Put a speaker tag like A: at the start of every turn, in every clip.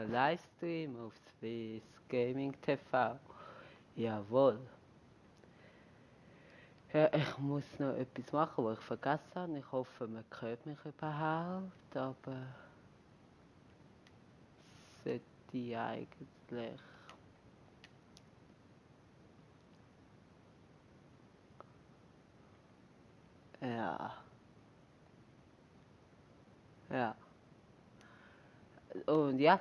A: einen Livestream auf Swiss Gaming TV. Jawohl. Ja, ich muss noch etwas machen, was ich vergessen habe. Ich hoffe, man hört mich überhaupt, aber sollte eigentlich. Ja. Ja. Und ja,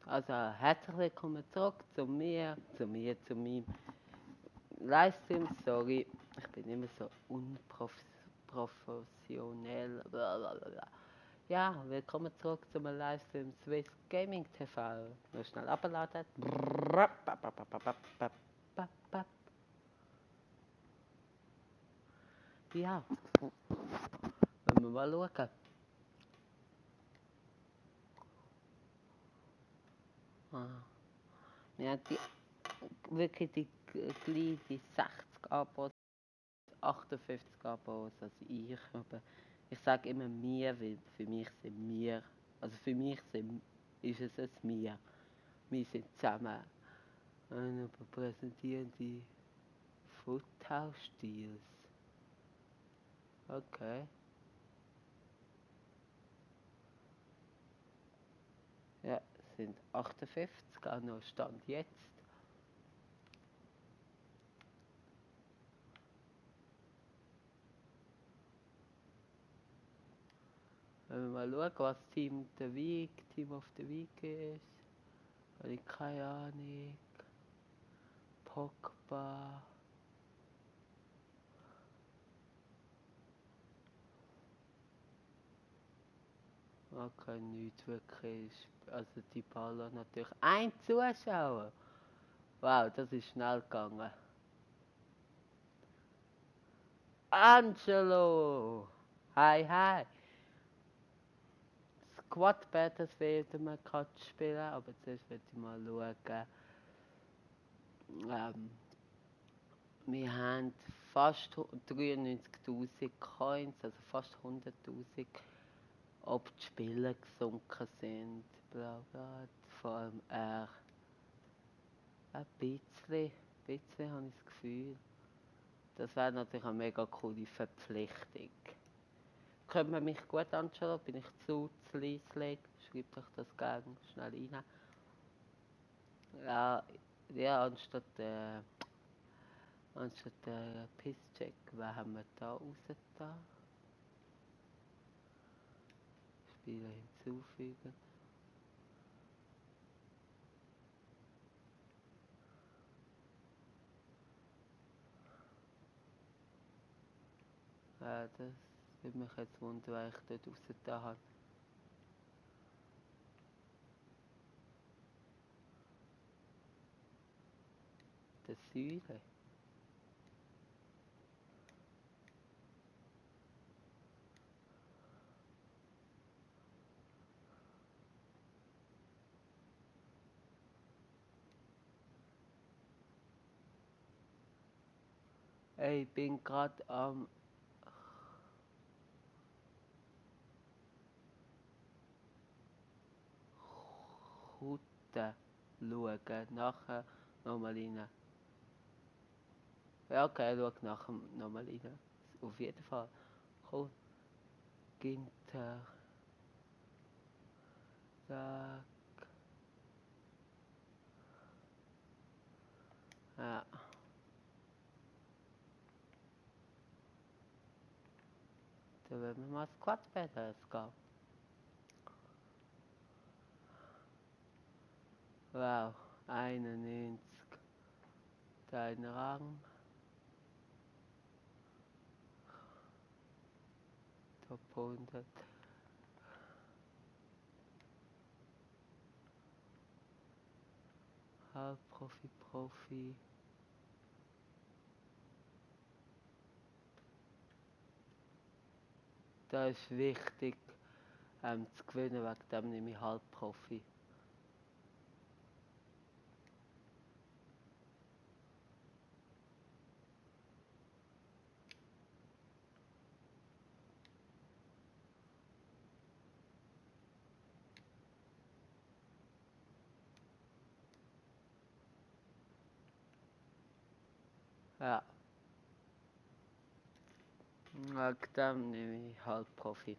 A: also herzlich willkommen zurück zu meinem Livestream. Sorry, ich bin immer so unprofessionell. Blablabla. Ja, willkommen zurück zum Livestream Swiss Gaming TV. Nur schnell abladen. Ja, wollen wir mal schauen. Ah, wir haben wirklich die gleich die 60 Abos, 58 Abos als ich. Aber ich sage immer wir, weil für mich sind wir, also für mich ist es ein wir. Wir sind zusammen. Und präsentieren die Foothouse-Stils. Okay. Ja, es sind 58, auch noch Stand jetzt. Wenn wir mal schauen, was Team of the Week ist. Habe ich keine Ahnung. Pogba. Okay, nichts wirklich. Also die Baller natürlich. Ein Zuschauer! Wow, das ist schnell gegangen. Angelo! Hi, hi! Squad Battles werden wir gerade spielen, aber zuerst werde ich mal schauen. Wir haben fast 93.000 Coins, also fast 100.000, ob die Spieler gesunken sind. Bla bla. Vor allem ein bisschen habe ich das Gefühl. Das wäre natürlich eine mega coole Verpflichtung. Könnte man mich gut anschauen? Bin ich zu leislich? Schreibt euch das gerne schnell rein. Ja, anstatt Pisscheck, was haben wir da raus da? Spieler hinzufügen. Das würde mich jetzt wundern, was ich dort raus da habe. Der Säule. Ey, ich bin gerade am Kutten schauen. Nachher nochmal rein. Ja, okay, schau nachher nochmal rein. Auf jeden Fall. Cool. Ginter. Zack. Ja. Da werden wir mal Squad Battles gehen. Wow, 91. Dein Rang. Top 100. Halbprofi, Profi. Da ist wichtig zu gewinnen, wegen dem nehme ich Halbprofi. Ja. Wegen dem nehme ich halt Profi.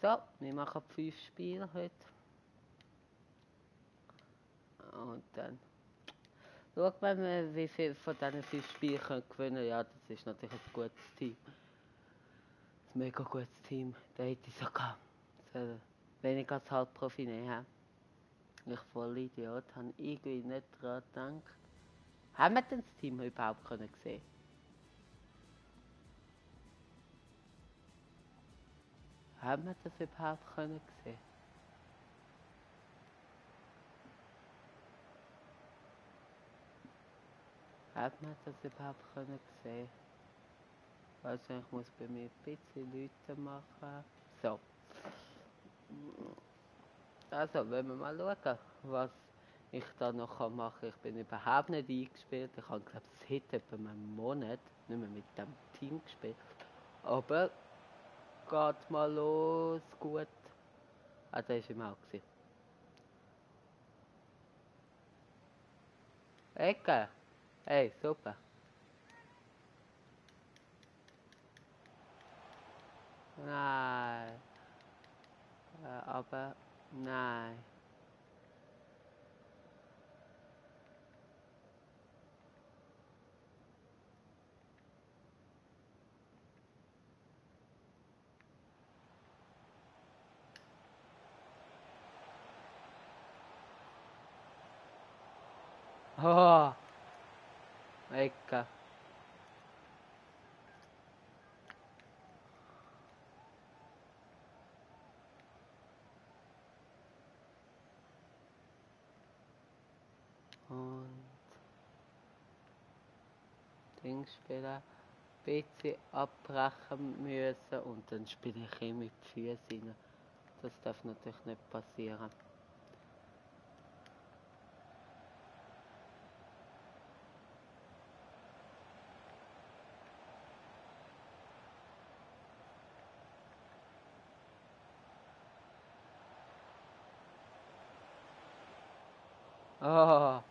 A: So, wir machen 5 Spiele heute. Und dann schaut man, wie viel von diesen 5 Spielen gewinnen können. Ja, das ist natürlich ein gutes Team. Ein mega gutes Team. Da hätte ich sogar weniger als Halbprofi nehmen. Ich voll Idiot, habe irgendwie nicht daran gedacht. Haben wir denn das Team überhaupt sehen? Haben wir das überhaupt sehen? Hat man das überhaupt sehen? Also ich muss bei mir ein bisschen Leute machen. So. Also, wenn wir mal schauen, was ich da noch machen kann. Ich bin überhaupt nicht eingespielt. Ich habe, glaube ich, seit etwa einem Monat nicht mehr mit dem Team gespielt. Aber geht mal los, gut. Ah, da war ihm auch. Ecke. Hey, super. Nein. Aber nein. Oh, Ecke. Und Ding spielen. Ein bisschen abbrechen müssen und dann spiele ich ihn mit den Füßen rein. Das darf natürlich nicht passieren. Oh,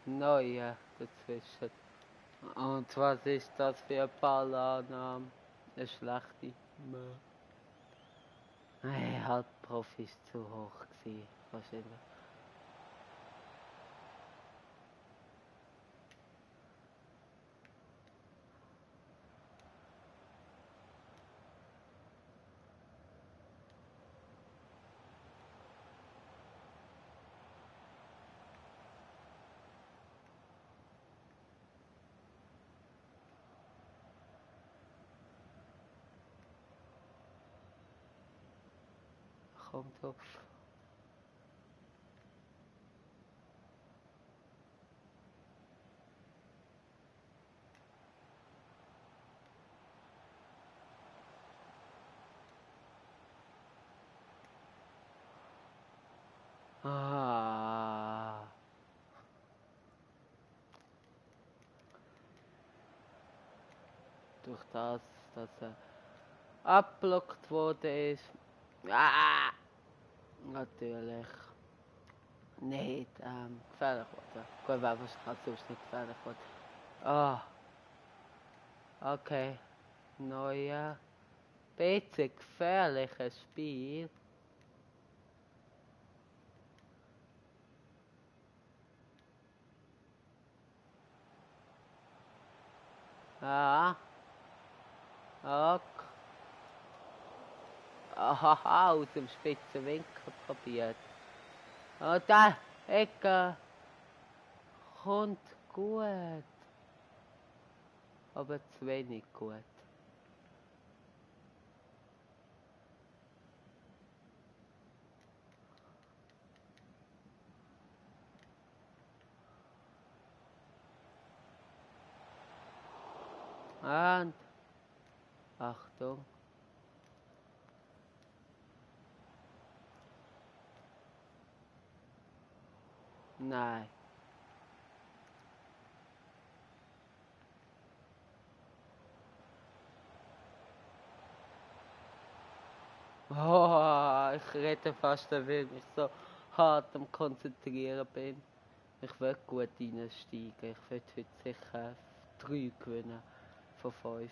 A: neue dazwischen. Und was ist das für ein Ballannahme? Eine schlechte. Hey, halt Profi ist zu hoch gewesen, wahrscheinlich. Kommt auf. Ah. Durch das, dass er abblockt worden ist. Ah. Natürlich. Nicht gefährlich worden. Gut, wäre wahrscheinlich sonst nicht gefährlich worden. Ah. Okay. Neuer. Bisschen gefährliches Spiel. Ah. Ok. Aha, aus dem spitzen Winkel probiert. Oh, da, Ecke. Kommt gut. Aber zu wenig gut. Und Achtung. Nein. Oh, ich rede fast, weil ich so hart am Konzentrieren bin. Ich will gut reinsteigen. Ich will heute sicher 3 gewinnen von 5.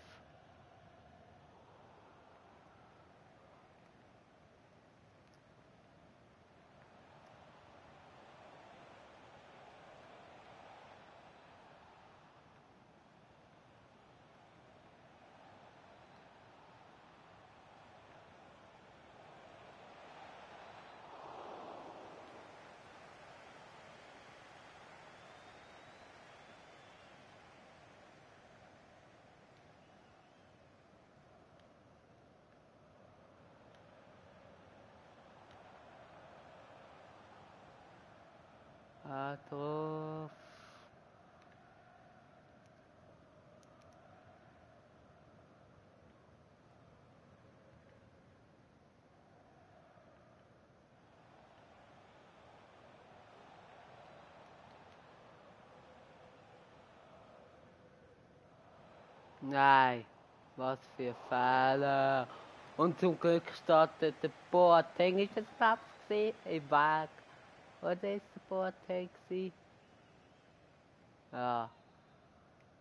A: Ah, drauf. Nein, was für Fehler. Und zum Glück startet der Boateng, ist das glaube ich im Weg. Oder ist der Boateng gewesen? Ja,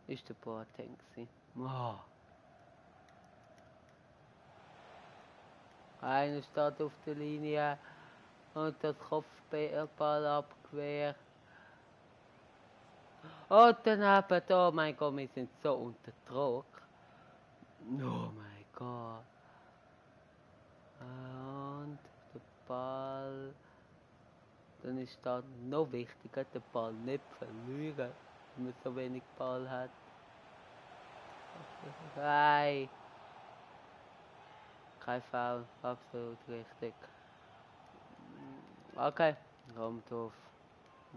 A: ist der Boateng gewesen. Oh. Einer steht auf der Linie und das Kopfball abgewehrt. Und daneben da, mein Gott, wir sind so unter Druck. Oh mein Gott. Und der Ball. Dann ist da noch wichtiger, den Ball nicht verlieren, wenn man so wenig Ball hat. Nein. Kein Foul, absolut richtig. Okay, kommt auf.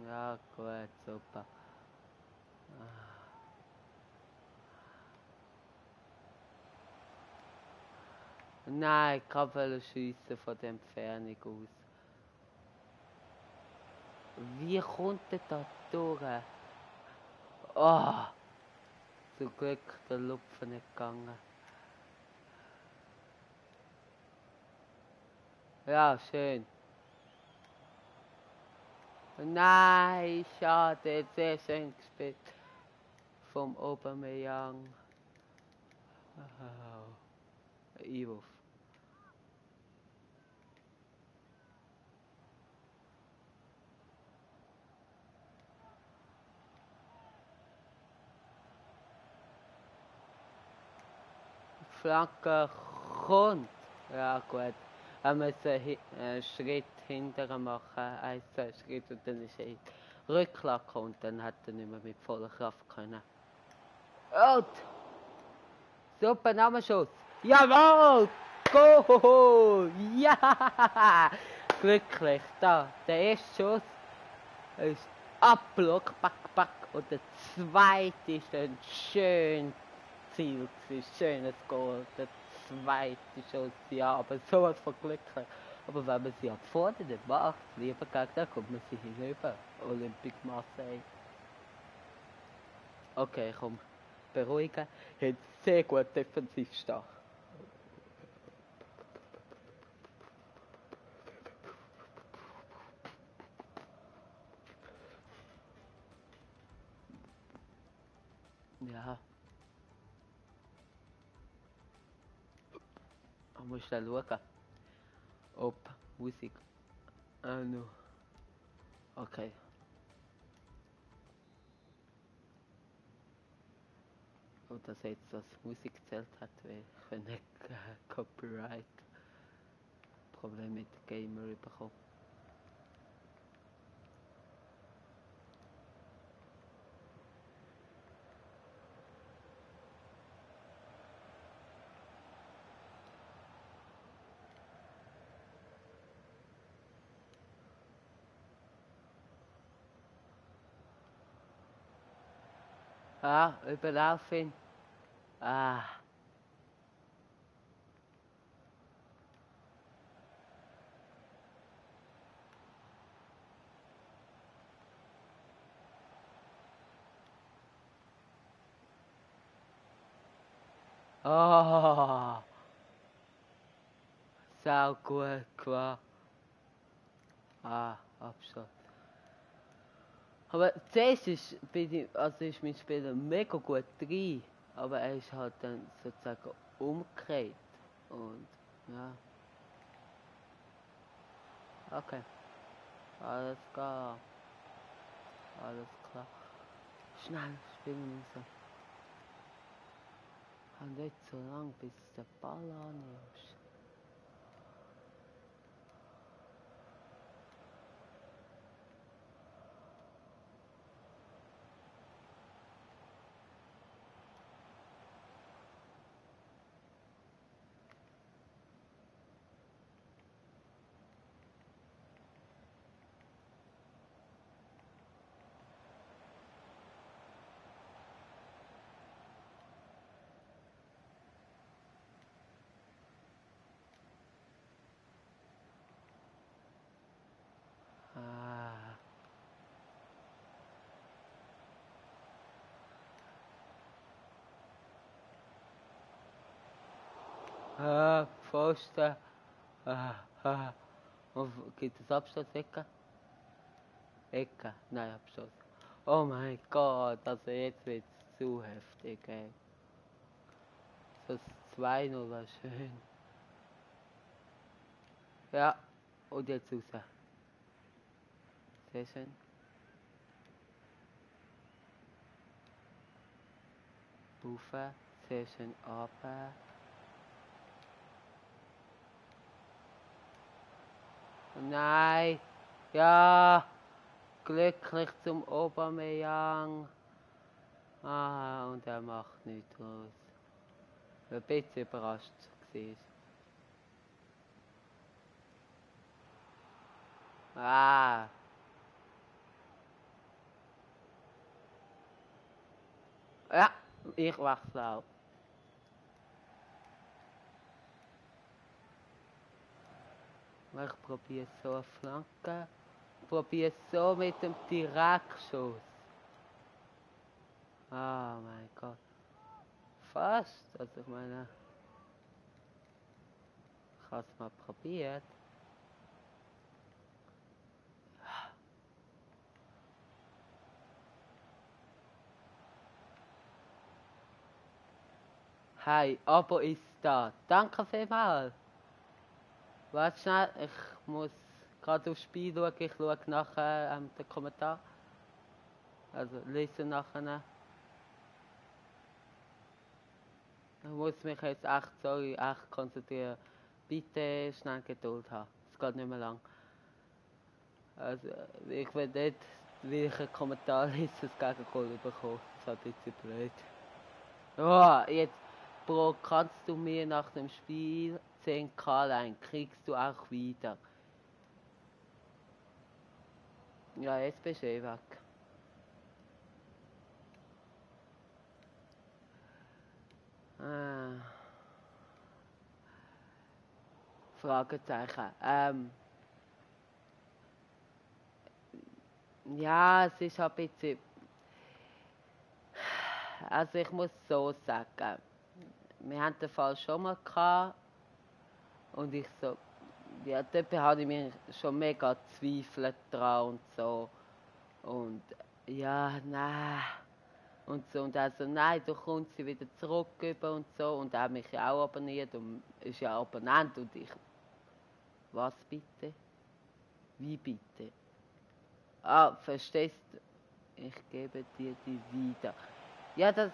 A: Ja, gut, super. Nein, ich kann schiessen von der Entfernung aus. Wie kommt der da durch? Oh, zum Glück der Lupfen nicht gegangen. Ja, schön. Nein, schade, sehr schön gespielt. Vom Aubameyang. Oh, Einwurf. Flanke kommt. Ja gut. Er muss einen Schritt hinterher machen, 1, 2 Schritte und dann ist er Rücklage und dann hat er nicht mehr mit voller Kraft können. Und! Super Namensschuss! Jawohl! Goal! Ja! Glücklich, da, der erste Schuss ist Abblock, back, und der zweite ist ein schön Ziel, schönes Goal, der zweite Schuss, ja, aber sowas von glücklich. Aber wenn man sie ab vorne nicht macht, lieber Gegner, kommt man sie hinüber. Olympique Marseille. Okay, komm, beruhigen. Hat sehr gut defensiv stark. Ja. Man muss schnell schauen, ob Musik. No. Okay. Und dass jetzt das Musik gezählt hat, weil ich nicht Copyright Problem mit Gamer bekommen. Ah, überlauf ihn. Ah. Oh. Sau gut, qua. Ah, Abschluss. Aber zuerst ist mein Spieler mega gut drin, aber er ist halt dann sozusagen umgekehrt. Und ja, okay, alles klar, alles klar. Schnell spielen müssen. Und nicht so lang, bis der Ball annimmst. Pfosten. Und gibt es Abstoß, Ecke? Ecke, nein, Abstoß. Oh mein Gott, also jetzt wird es zu heftig, ey. Das 2-0 war schön. Ja, und jetzt raus. Sehr schön. Rauf, sehr schön runter. Nein, ja, glücklich zum Aubameyang. Und er macht nichts draus. Ein bisschen überrascht war. Ja, ich wachsle auch. Ich probiere so eine Flanke. Ich probiere so mit dem Direktschuss. Oh mein Gott. Fast. Also ich meine, ich habe es mal probiert. Hey, Abo ist da. Danke vielmals. Warte schnell, ich muss gerade aufs Spiel schauen. Ich schaue nachher den Kommentar. Also lese nachher. Ich muss mich jetzt echt konzentrieren. Bitte schnell Geduld haben. Es geht nicht mehr lang. Also, ich will nicht, wie ich einen Kommentar lese, das Gegengoal bekommen. Das ist ein bisschen blöd. Oh, jetzt, Bro, kannst du mir nach dem Spiel 10k leihen? Kriegst du auch wieder. Ja, jetzt bist du eh weg. Fragezeichen. Ja, es ist ein bisschen... Also ich muss so sagen, wir hatten den Fall schon mal gehabt und ich so... Ja, dort hatte ich mich schon mega Zweifel dran und so. Und ja, nein. Und so, und er so, nein, du kommst sie wieder zurück über und so. Und er hat mich ja auch abonniert und ist ja Abonnent. Und ich, was bitte? Wie bitte? Verstehst du? Ich gebe dir die wieder. Ja, das,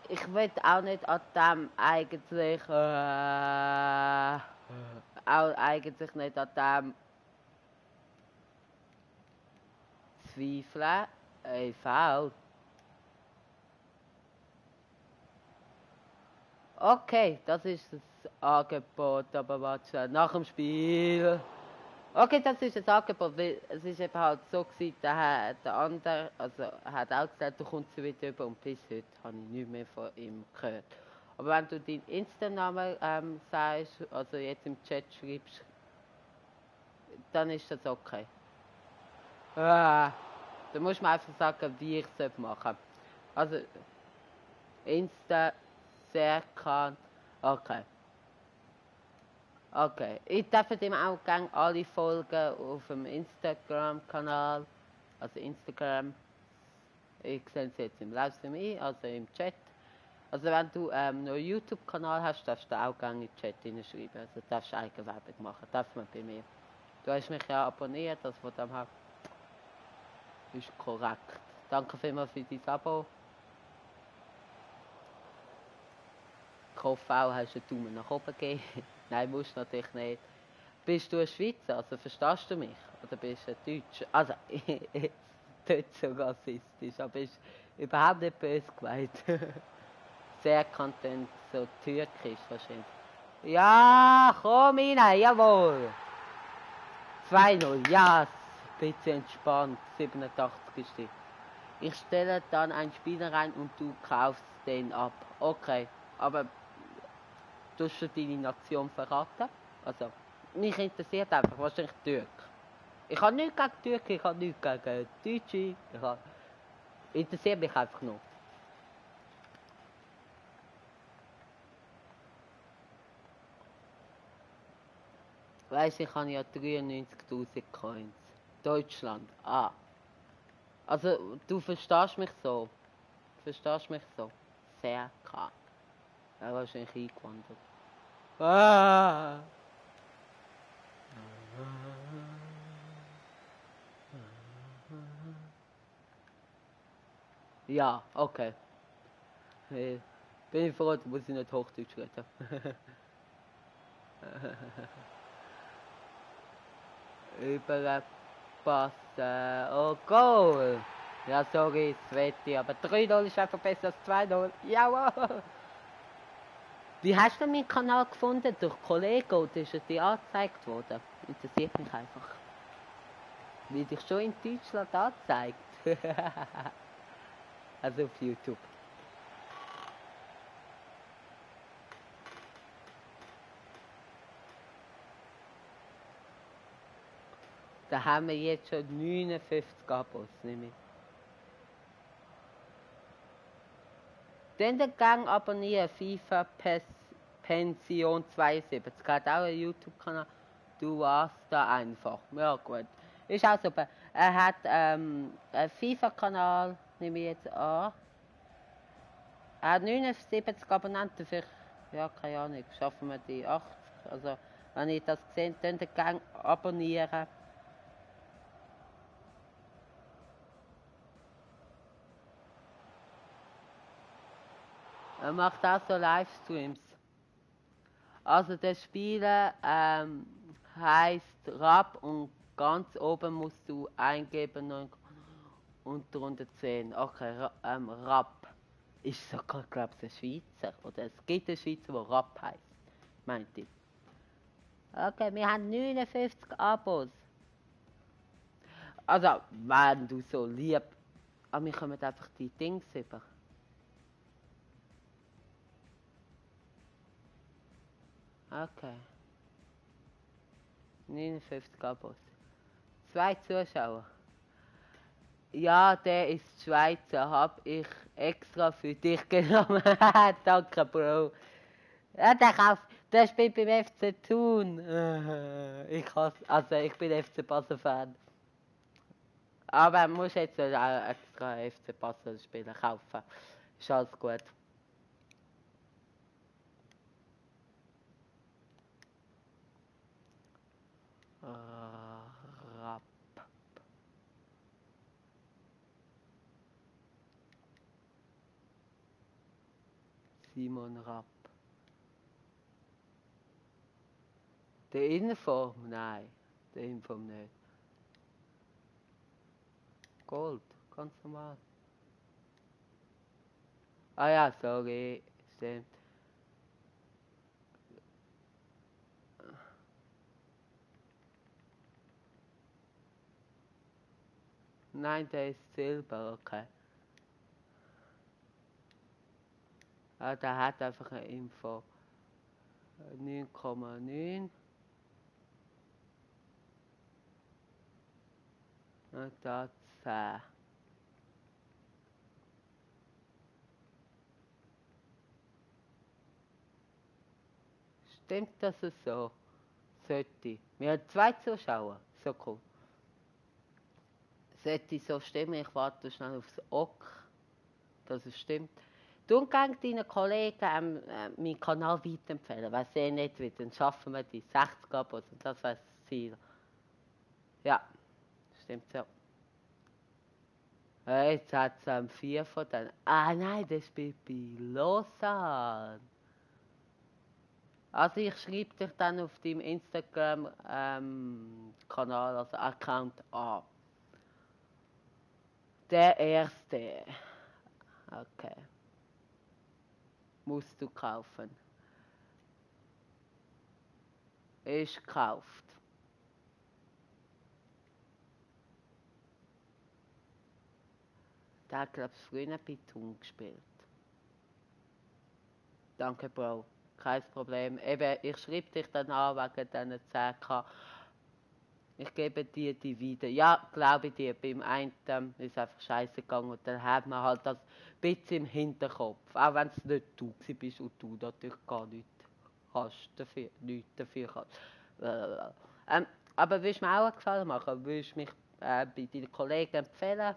A: ich will auch nicht an dem eigentlich, auch eigentlich nicht an dem zweifeln. Faul. Okay, das ist das Angebot, aber warte, nach dem Spiel. Okay, das ist das Angebot, weil es ist eben halt so gewesen, der andere, also er hat auch gesagt, du kommst sie wieder über und bis heute habe ich nichts mehr von ihm gehört. Aber wenn du deinen Insta-Namen sagst, also jetzt im Chat schreibst, dann ist das okay. Dann musst du mir einfach sagen, wie ich es machen soll. Also, Insta, Serkan, okay. Okay, ich darf ihm auch gerne alle folgen auf dem Instagram-Kanal. Also Instagram, ich sehe es jetzt im Livestream ein, also im Chat. Also wenn du noch einen YouTube-Kanal hast, darfst du auch gerne in den Chat hineinschreiben. Also darfst du Eigenwerbung machen, darf man bei mir. Du hast mich ja abonniert, das von dem her ist korrekt. Danke vielmals für dein Abo. Ich hoffe auch, hast du einen Daumen nach oben gegeben. Nein, musst du natürlich nicht. Bist du ein Schweizer, also verstehst du mich? Oder bist du ein Deutscher? Also, nicht so rassistisch, aber ist überhaupt nicht böse gemeint. Sehr Content, so türkisch wahrscheinlich. Ja, komm rein, jawohl. 2-0, ja, ein bisschen entspannt, 87 ist die. Ich stelle dann einen Spieler rein und du kaufst den ab. Okay, aber du hast schon deine Nation verraten? Also, mich interessiert einfach, wahrscheinlich Türk. Ich habe nichts gegen Türken, ich habe nichts gegen Deutsche. Interessiert mich einfach nur. Weißt du, ich habe ja 93.000 Coins. Deutschland. Ah. Also, du verstehst mich so. Verstehst mich so. Sehr klar. Ja, wahrscheinlich eingewandert. Ah. Ja, okay. Bin ich froh, muss ich nicht Hochdeutsch reden. Überpassen. Oh, Goal! Ja, sorry, Sveti, aber 3-0 ist einfach besser als 2-0. Jawohl! Wie hast du meinen Kanal gefunden? Durch Kollegen oder ist es dir angezeigt worden? Interessiert mich einfach. Wie dich schon in Deutschland angezeigt. Also auf YouTube. Da haben wir jetzt schon 59 Abos, nehme ich. Dann den Gang abonnieren, FIFA Pension 72. Es hat auch einen YouTube-Kanal. Du warst da einfach. Ja gut. Ist auch super. Er hat einen FIFA-Kanal, nehme ich jetzt an. Er hat 79 Abonnenten, vielleicht, ja keine Ahnung, schaffen wir die 80. Also wenn ihr das seht, dann den Gang abonnieren. Er macht auch so Livestreams. Also das Spielen heißt Rap und ganz oben musst du eingeben und darunter 10. Okay, Rap. Ist sogar, glaube ich, ein Schweizer. Oder es gibt einen Schweizer, der Rap heißt. Meinte ich. Okay, wir haben 59 Abos. Also, wenn du so lieb. Aber wir kommen einfach die Dings über. Okay. 59 Abos. 2 Zuschauer. Ja, der ist Schweizer, hab ich extra für dich genommen. Danke, Bro. Ja, der spielt beim FC Thun. Ich bin FC Basel-Fan. Aber muss jetzt auch extra FC Basel-Spieler kaufen. Ist alles gut. Rapp. Simon Rapp. Der Inform? Nein, der Inform nicht. Gold, ganz normal. Ah ja, sorry, stimmt. Nein, der ist Silber, okay. Ah, der hat einfach eine Info. 9,9. Und da 10. Stimmt das so? Sollte. Wir haben 2 Zuschauer. So cool. Sollte so stimmen, ich warte schnell aufs OK, dass es stimmt. Du kannst deinen Kollegen meinen Kanal weiterempfehlen. Wenn sie nicht will, dann schaffen wir die 60 Abos und das wäre das Ziel. Ja, stimmt so. Jetzt hat es 4 von denen. Ah nein, das ist Bibi Lausanne. Also ich schreibe dich dann auf deinem Instagram-Kanal, also Account an. Der erste. Okay. Musst du kaufen. Ist gekauft. Der hat, glaube ich, früher bei Thun gespielt. Danke, Bro. Kein Problem. Eben, ich schreibe dich dann an wegen diesen 10K. Ich gebe dir die wieder. Ja, glaube ich dir. Beim einen ist einfach scheiße gegangen und dann hat man halt das bisschen im Hinterkopf. Auch wenn es nicht du bist und du natürlich gar nichts hast dafür. Nichts dafür kannst. Aber willst du mir auch einen Gefallen machen? Willst du mich bei deinen Kollegen empfehlen?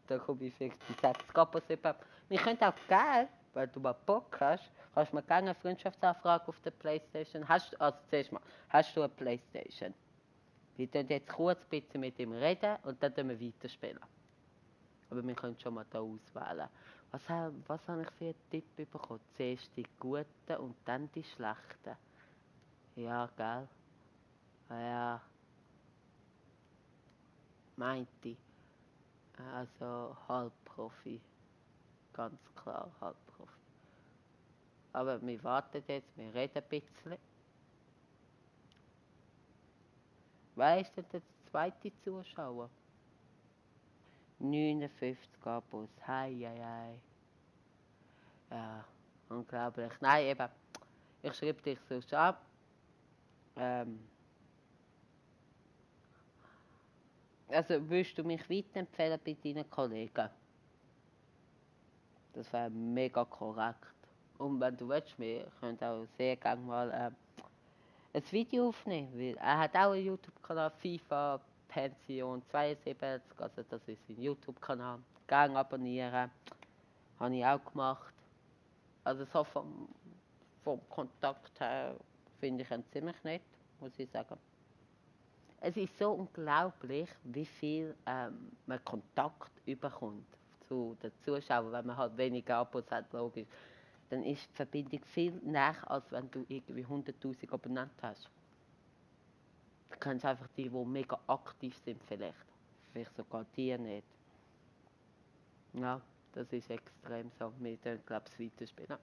A: Dann komme ich vielleicht die 60 Abos über. Wir können auch gerne, weil du mal Bock hast, kannst du mir gerne eine Freundschaftsanfrage auf der Playstation. Also zuerst mal, hast du eine Playstation? Wir können jetzt kurz ein bisschen mit ihm reden und dann wir weiterspielen. Aber wir können schon mal hier auswählen. Was habe ich für einen Tipp bekommen? Zuerst die guten und dann die schlechten. Ja, gell? Ja, meinte ich. Also Halbprofi. Ganz klar Halbprofi. Aber wir warten jetzt, wir reden ein bisschen. Wer ist denn der zweite Zuschauer? 59 Abos. Hei, hei, hei. Ja, unglaublich. Nein, eben, ich schreibe dich sonst ab. Also, würdest du mich weiterempfehlen bei deinen Kollegen? Das wäre mega korrekt. Und wenn du willst, wir können auch sehr gerne mal ein Video aufnehmen, weil er hat auch einen YouTube-Kanal, FIFA Pension 72, also das ist sein YouTube-Kanal. Gerne abonnieren, habe ich auch gemacht. Also so vom Kontakt her finde ich ihn ziemlich nett, muss ich sagen. Es ist so unglaublich, wie viel man Kontakt überkommt zu den Zuschauern, wenn man halt weniger Abos hat, logisch. Dann ist die Verbindung viel näher, als wenn du irgendwie 100'000 Abonnenten hast. Du kennst einfach die mega aktiv sind vielleicht sogar die nicht. Ja, das ist extrem so. Wir können, glaube ich, weiterspielen.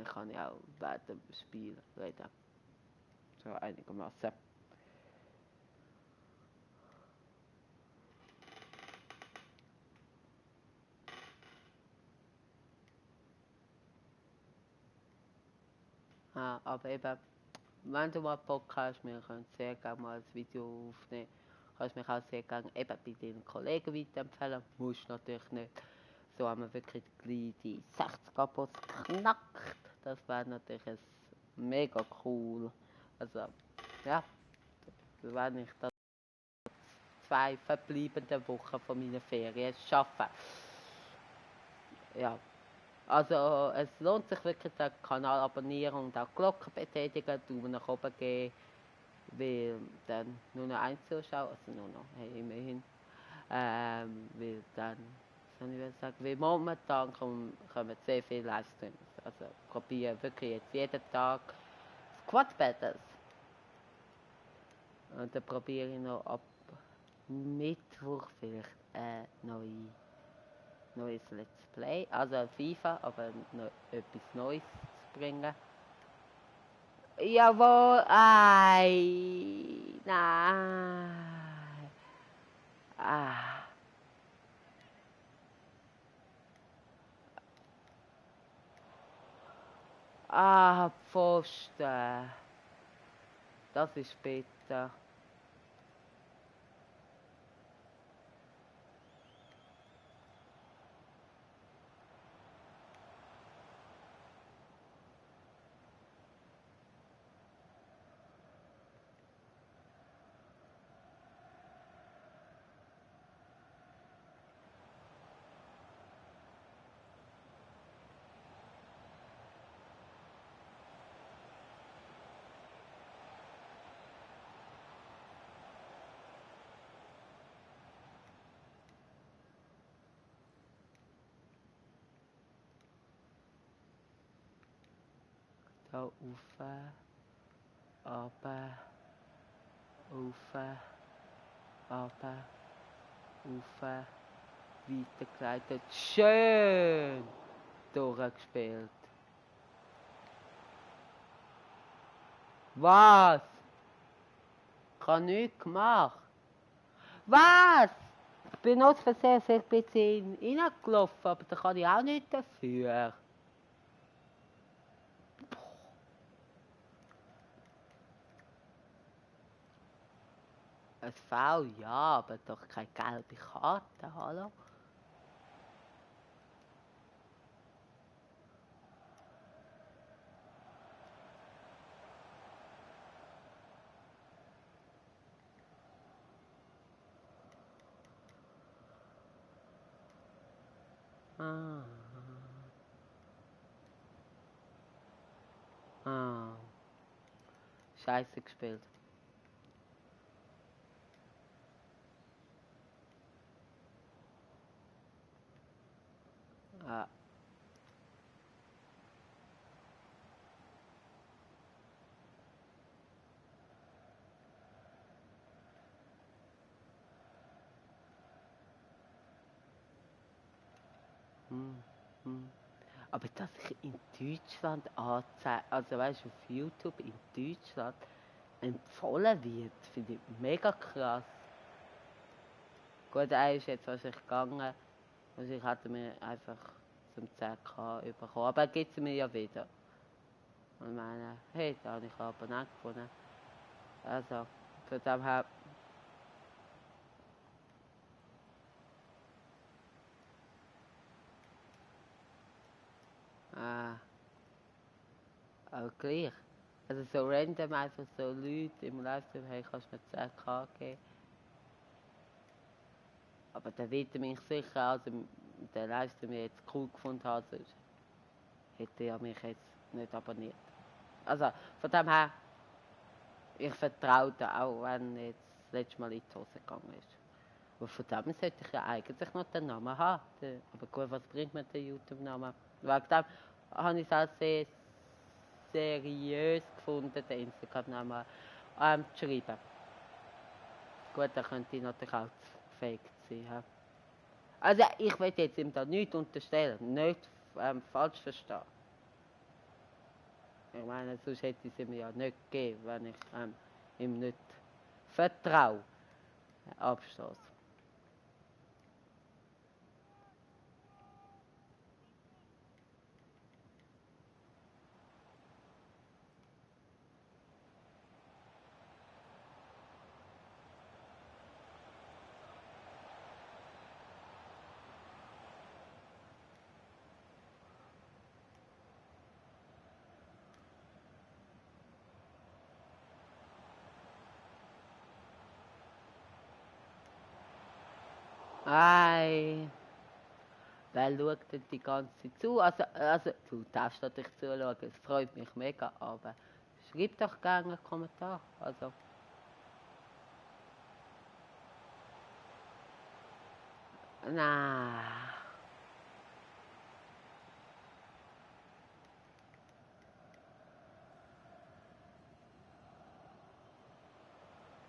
A: Ich kann ja auch während dem Spiel reden. So einigermaßen. Aber eben, wenn du mal Bock hast, wir können sehr gerne mal ein Video aufnehmen. Du kannst mich auch sehr gerne eben bei deinen Kollegen weiterempfehlen. Musst natürlich nicht. So haben wir wirklich gleich die 60 Abos geknackt. Das wäre natürlich mega cool. Also, ja, wenn ich das 2 verbleibenden Wochen von meiner Ferien schaffe. Ja, also es lohnt sich wirklich, den Kanal abonnieren und auch Glocke betätigen, Daumen nach oben geben, weil dann nur noch ein Zuschauer, also nur noch, hey, immerhin, weil dann, was soll ich sagen, weil momentan kommen sehr viele Livestreams, also probiere wirklich jetzt jeden Tag Squad Battles und dann probiere ich noch ab Mittwoch vielleicht neues Let's Play, also FIFA, aber noch etwas Neues zu bringen. Jawohl, ei, nein. Ah. Pfosten. Das ist bitter. rauf, runter, rauf, runter, rauf, weitergeleitet. Schön durchgespielt. Was? Ich habe nichts gemacht. Was? Ich bin aus Versehen ein bisschen reingelaufen, aber da kann ich auch nicht dafür. Ein Foul, ja, aber doch keine gelbe Karte, hallo? Ah. Ah. Scheiße gespielt. Ah. Hm. Hm. Aber dass ich in Deutschland anzeige, also weißt du, auf YouTube in Deutschland empfohlen wird, finde ich mega krass. Gut, er ist jetzt wahrscheinlich gegangen, wahrscheinlich hat er mir einfach zum 10K bekommen, aber er gibt es mir ja wieder. Und ich meine, hey, da habe ich einen Abonnent gefunden. Also, von dem her, auch gleich. Also so random einfach so Leute im Livestream, hey, kannst du mir 10K geben? Aber der wird mich sicher, also der Livestream jetzt cool gefunden hat, sonst hätte er mich jetzt nicht abonniert. Also von dem her, ich vertraue da auch, wenn jetzt das letzte Mal in die Hose gegangen ist. Aber von dem sollte ich ja eigentlich noch den Namen haben. Aber gut, was bringt mir der YouTube-Name? Wegen dem habe ich es auch sehr seriös gefunden, den Instagram-Namen zu schreiben. Gut, dann könnte ich natürlich auch gefaked sein. Ja. Also ich will jetzt ihm da nichts unterstellen, nicht falsch verstehen. Ich meine, sonst hätte es ihm ja nicht gegeben, wenn ich ihm nicht vertraue. Abschluss. Ei, wer schaut denn die ganze Zeit zu? Also du darfst natürlich zuschauen, es freut mich mega, aber schreib doch gerne einen Kommentar. Also, na.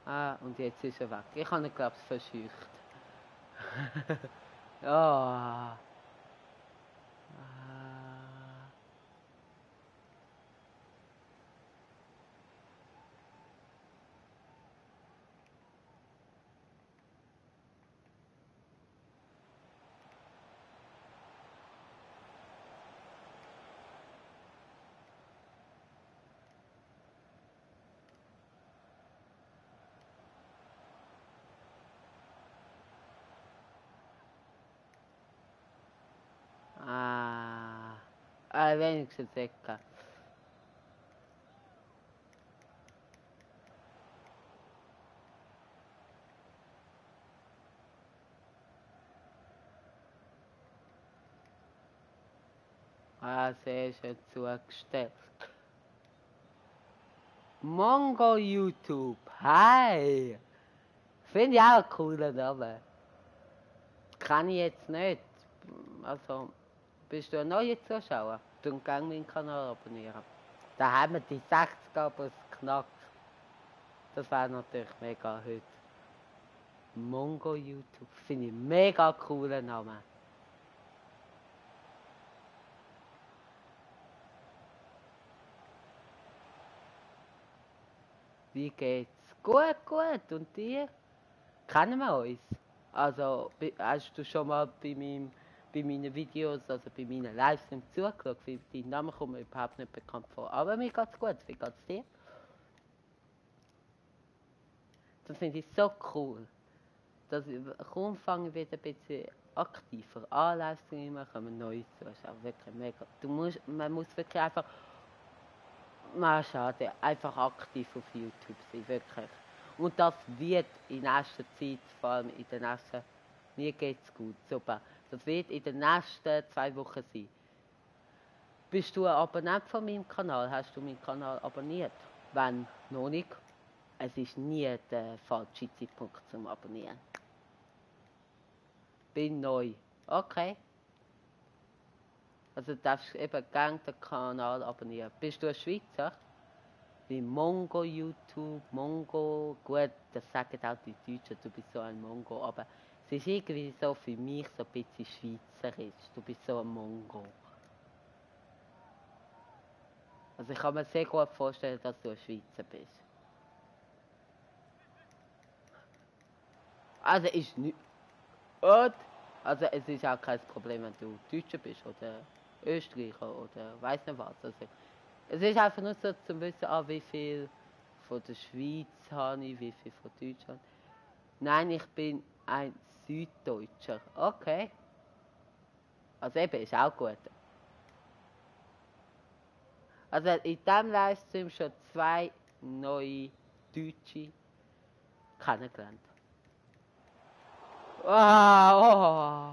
A: Ah, und jetzt ist er weg. Ich habe ihn, glaube ich, verscheucht. Oh. Ah. Wenigstens Ecke. Ah, sehr schön zugestellt. Mongo YouTube. Hi. Finde ich auch einen coolen Namen. Kann ich jetzt nicht. Also, bist du ein neuer Zuschauer? Dann gerne meinen Kanal abonnieren. Da haben wir die 60 Abos geknackt. Das wäre natürlich mega heute. Mongo YouTube. Finde ich mega coolen Namen. Wie geht's? Gut, gut. Und dir? Kennen wir uns? Also, hast du schon mal bei meinen Videos, also bei meinen Livestreams zugeschaut? Weil dein Name kommt mir überhaupt nicht bekannt vor. Aber mir geht's gut. Wie geht's dir? Das finde ich so cool. Dass ich, kaum fange ich wieder ein bisschen aktiver an, Livestreamen, kommen neue Zuschauer. Wirklich mega. Man muss wirklich einfach, schade, einfach aktiv auf YouTube sein, wirklich. Und das wird in nächster Zeit, vor allem in den nächsten, mir geht's gut, super. Das wird in den nächsten 2 Wochen sein. Bist du ein Abonnent von meinem Kanal? Hast du meinen Kanal abonniert? Wenn noch nicht, es ist nie der falsche Zeitpunkt zum Abonnieren. Bin neu. Okay. Also du darfst eben gerne den Kanal abonnieren. Bist du ein Schweizer? Wie Mongo YouTube, Mongo, gut, das sagen auch die Deutschen, du bist so ein Mongo, aber es ist irgendwie so für mich so ein bisschen schweizerisch, du bist so ein Mongo. Also ich kann mir sehr gut vorstellen, dass du ein Schweizer bist. Also ist nicht... Also es ist auch kein Problem, wenn du Deutscher bist oder Österreicher oder weiss nicht was. Also, es ist einfach nur so zu wissen, wie viel von der Schweiz habe ich, wie viel von Deutschland. Nein, ich bin ein Süddeutscher. Okay. Also eben, ist auch gut. Also in diesem Livestream schon 2 neue Deutsche kennengelernt. Oh.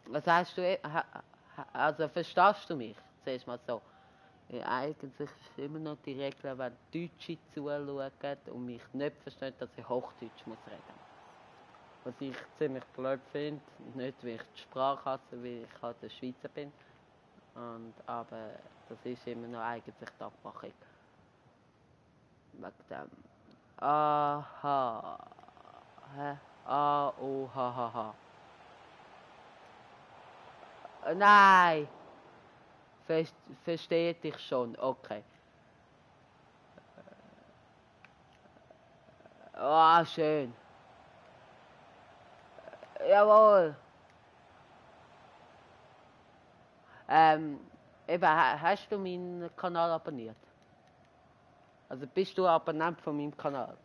A: Was hast du, also verstehst du mich? Zuerst mal so. Ja, eigentlich ist immer noch die Regel, wenn Deutsche zuschauen und mich nicht verstehen, dass ich Hochdeutsch muss reden. Was ich ziemlich blöd finde, nicht weil ich die Sprache hasse, weil ich halt ein Schweizer bin. Aber das ist immer noch eigentlich die Abmachung. Wegen dem. Aha. Hä? A-O-H-H-H. Nein! Verstehe dich schon, okay. Ah, schön. Jawohl. Eben, hast du meinen Kanal abonniert? Also bist du Abonnent von meinem Kanal?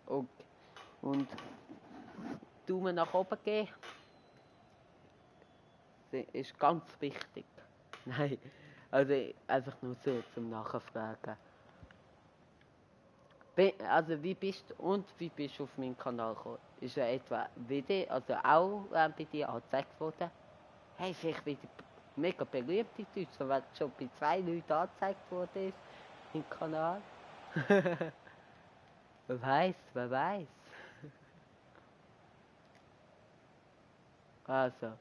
A: Okay. Und Daumen nach oben geben ist ganz wichtig. Nein, also einfach nur so zum Nachfragen. Also wie bist du auf meinen Kanal gekommen? Ist er etwa wieder, also auch bei dir angezeigt worden? Hey, vielleicht wieder mega berühmt in Deutschland, weil schon bei 2 Leuten angezeigt worden ist im Kanal. Wer weiß, wer weiß. Also.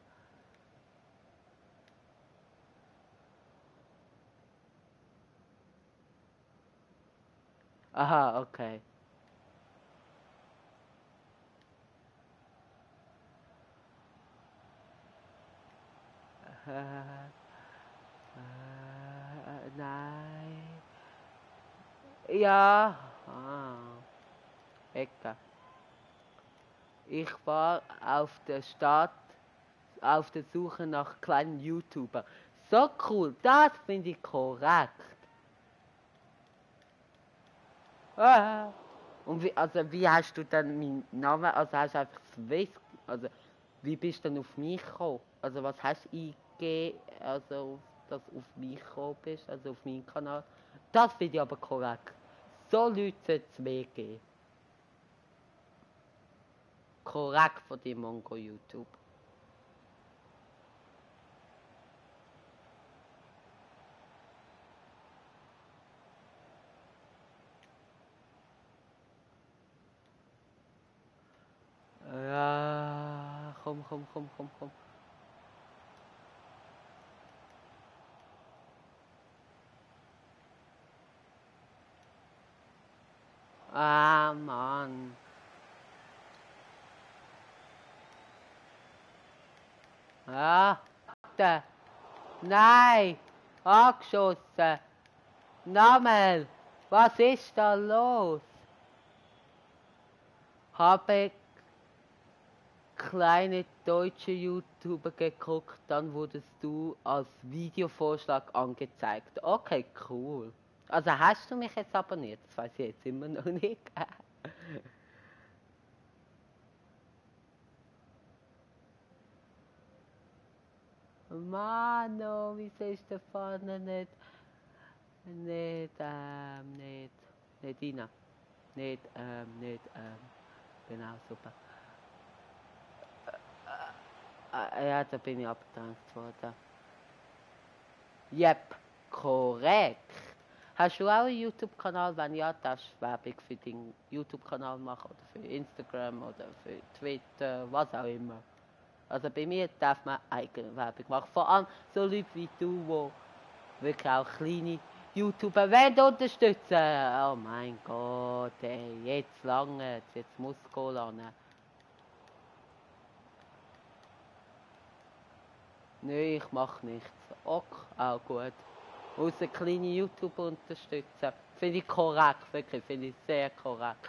A: Aha, okay. Nein. Ja. Ecke. Ich war auf der Suche nach kleinen YouTuber. So cool, das finde ich korrekt. Und wie hast du dann meinen Namen, also hast du einfach Swiss, also wie bist du dann auf mich gekommen? Also was hast du eingegeben, also dass du auf mich gekommen bist, also auf meinen Kanal? Das finde ich aber korrekt. So Leute sollte es mehr geben. Korrekt von dem Mongo YouTube. Ja, komm. Ah, Mann. Ah, nein, angeschossen. Nochmal, was ist da los? Habe kleine deutsche YouTuber geguckt, dann wurdest du als Videovorschlag angezeigt. Okay, cool. Also hast du mich jetzt abonniert? Das weiß ich jetzt immer noch nicht. Mano, wieso ist da vorne nicht Ina. Genau, super. Ja, da bin ich abgedrängt worden. Yep, korrekt. Hast du auch einen YouTube-Kanal? Wenn ja, darfst du Werbung für deinen YouTube-Kanal machen oder für Instagram oder für Twitter, was auch immer. Also bei mir darf man eigene Werbung machen. Vor allem so Leute wie du, die wirklich auch kleine YouTuber wollen unterstützen. Oh mein Gott, ey, jetzt lange, jetzt muss es gehen. Nö, ich mach nichts. Ok, auch gut. Außer kleine YouTuber unterstützen. Finde ich korrekt, wirklich, finde ich sehr korrekt.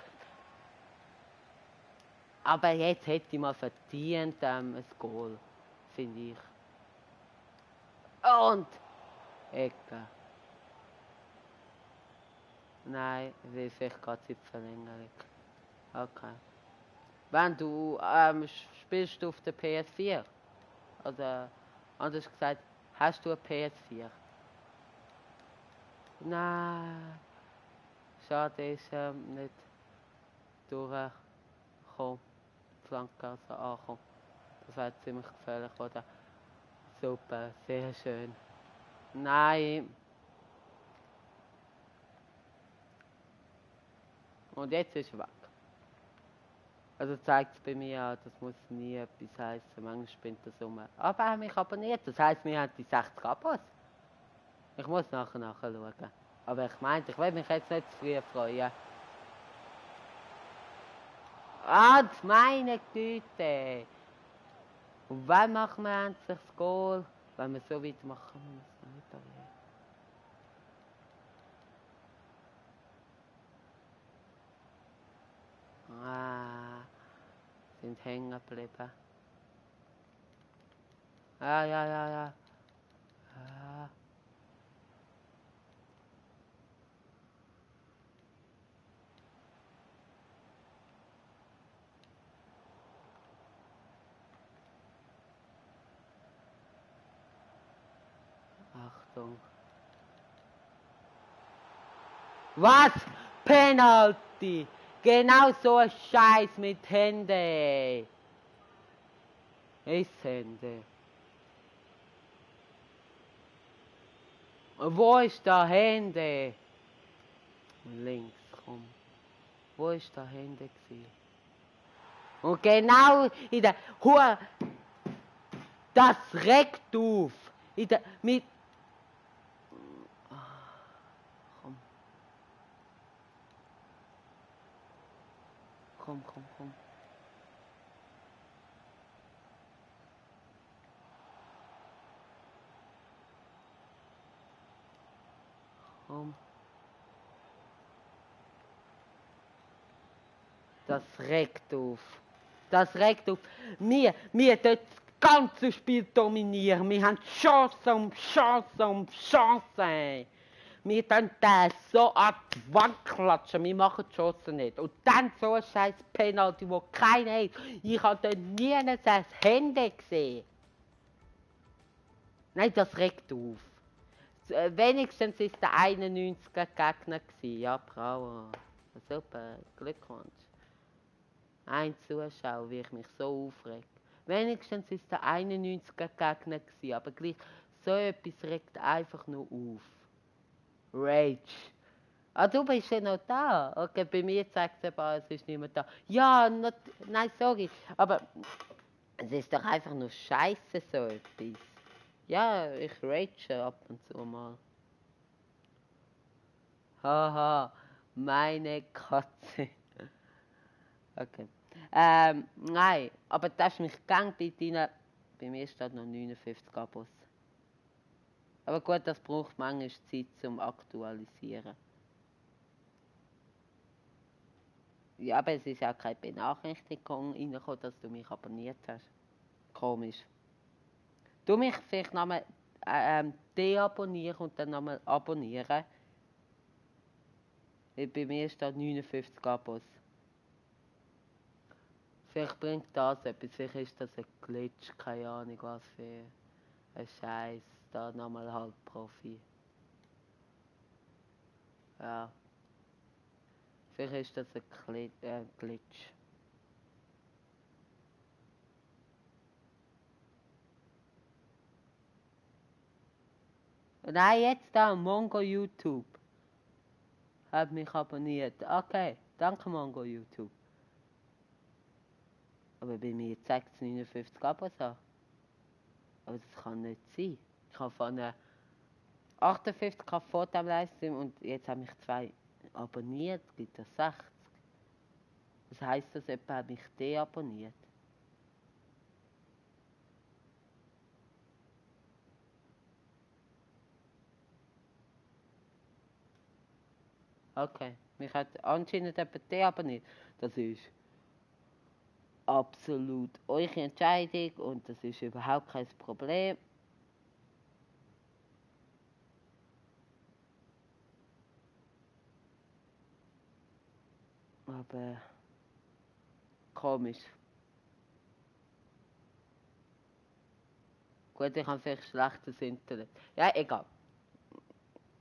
A: Aber jetzt hätte ich mal verdient ein Goal, finde ich. Und Ecke. Nein, will vielleicht gerade Zeitverlängerung. Okay. Wenn du spielst du auf der PS4? Oder anders gesagt, hast du eine PS4? Nein. Schade ist nicht durchgekommen. Flankgasse ankommen. Das wäre ziemlich gefährlich, oder? Super, sehr schön. Nein. Und jetzt ist er weg. Also zeigt es bei mir an, das muss nie etwas heißen. Manchmal spinnt das um. Aber er hat mich abonniert. Das heisst, wir haben die 60 Abos. Ich muss nachher schauen. Aber ich meinte, ich will mich jetzt nicht zu früh freuen. Ah, meine Güte! Und wann machen wir endlich das Goal? Wenn wir so weit machen, müssen wir es nicht erleben. Ah, sind hängen geblieben. Ja. Ah. Achtung. Was? Penalty! Genau so ein Scheiß mit Hände. Ist Hände. Wo ist der Hände? Links, komm. Wo ist der Hände gewesen? Und genau in der Hure. Das regt auf. In der. Mit. Komm. Komm. Komm. Das regt auf. Das regt auf. Wir dort das ganze Spiel dominieren. Wir haben Chance. Wir können das so an die Wand klatschen. Wir machen die Chance nicht. Und dann so ein scheiß Penalty, wo keiner hat. Ich habe dort nie das Handy gesehen. Nein, das regt auf. Wenigstens ist der 91er Gegner gewesen. Ja, bravo. Super, Glückwunsch. Ein Zuschauer, wie ich mich so aufreg. Wenigstens ist der 91er Gegner gewesen, aber gleich so etwas regt einfach nur auf. Rage. Ah, du bist ja noch da. Okay, bei mir zeigt es aber, es ist nicht mehr da. Ja, nein, sorry. Aber es ist doch einfach nur scheiße so etwas. Ja, ich rage ab und zu mal. Haha. Meine Katze. Okay. Nein, aber das ist mich gang bei deinen. Bei mir steht noch 59 Abos. Aber gut, das braucht manchmal Zeit zum Aktualisieren. Ja, aber es ist auch keine Benachrichtigung reingekommen, dass du mich abonniert hast. Komisch. Du mich vielleicht nochmal deabonnieren und dann nochmal abonnieren. Bei mir steht 59 Abos. Vielleicht bringt das etwas, vielleicht ist das ein Glitch, keine Ahnung was für ein Scheiß. Da nochmal halt Profi. Ja. Vielleicht ist das ein Glitch. Nein, jetzt da, Mongo YouTube. Hat mich abonniert. Okay, danke Mongo YouTube. Aber bei mir zeigt es 59 Abos an. Aber das kann nicht sein. Ich habe von 58 vor dem Livestream und jetzt haben mich 2 abonniert, gibt es 60. Das heisst, dass jemand hat mich deabonniert. Okay, mich hat anscheinend jemand deabonniert. Das ist absolut eure Entscheidung und das ist überhaupt kein Problem. Aber komisch. Gut, ich habe vielleicht schlechtes Internet. Ja, egal.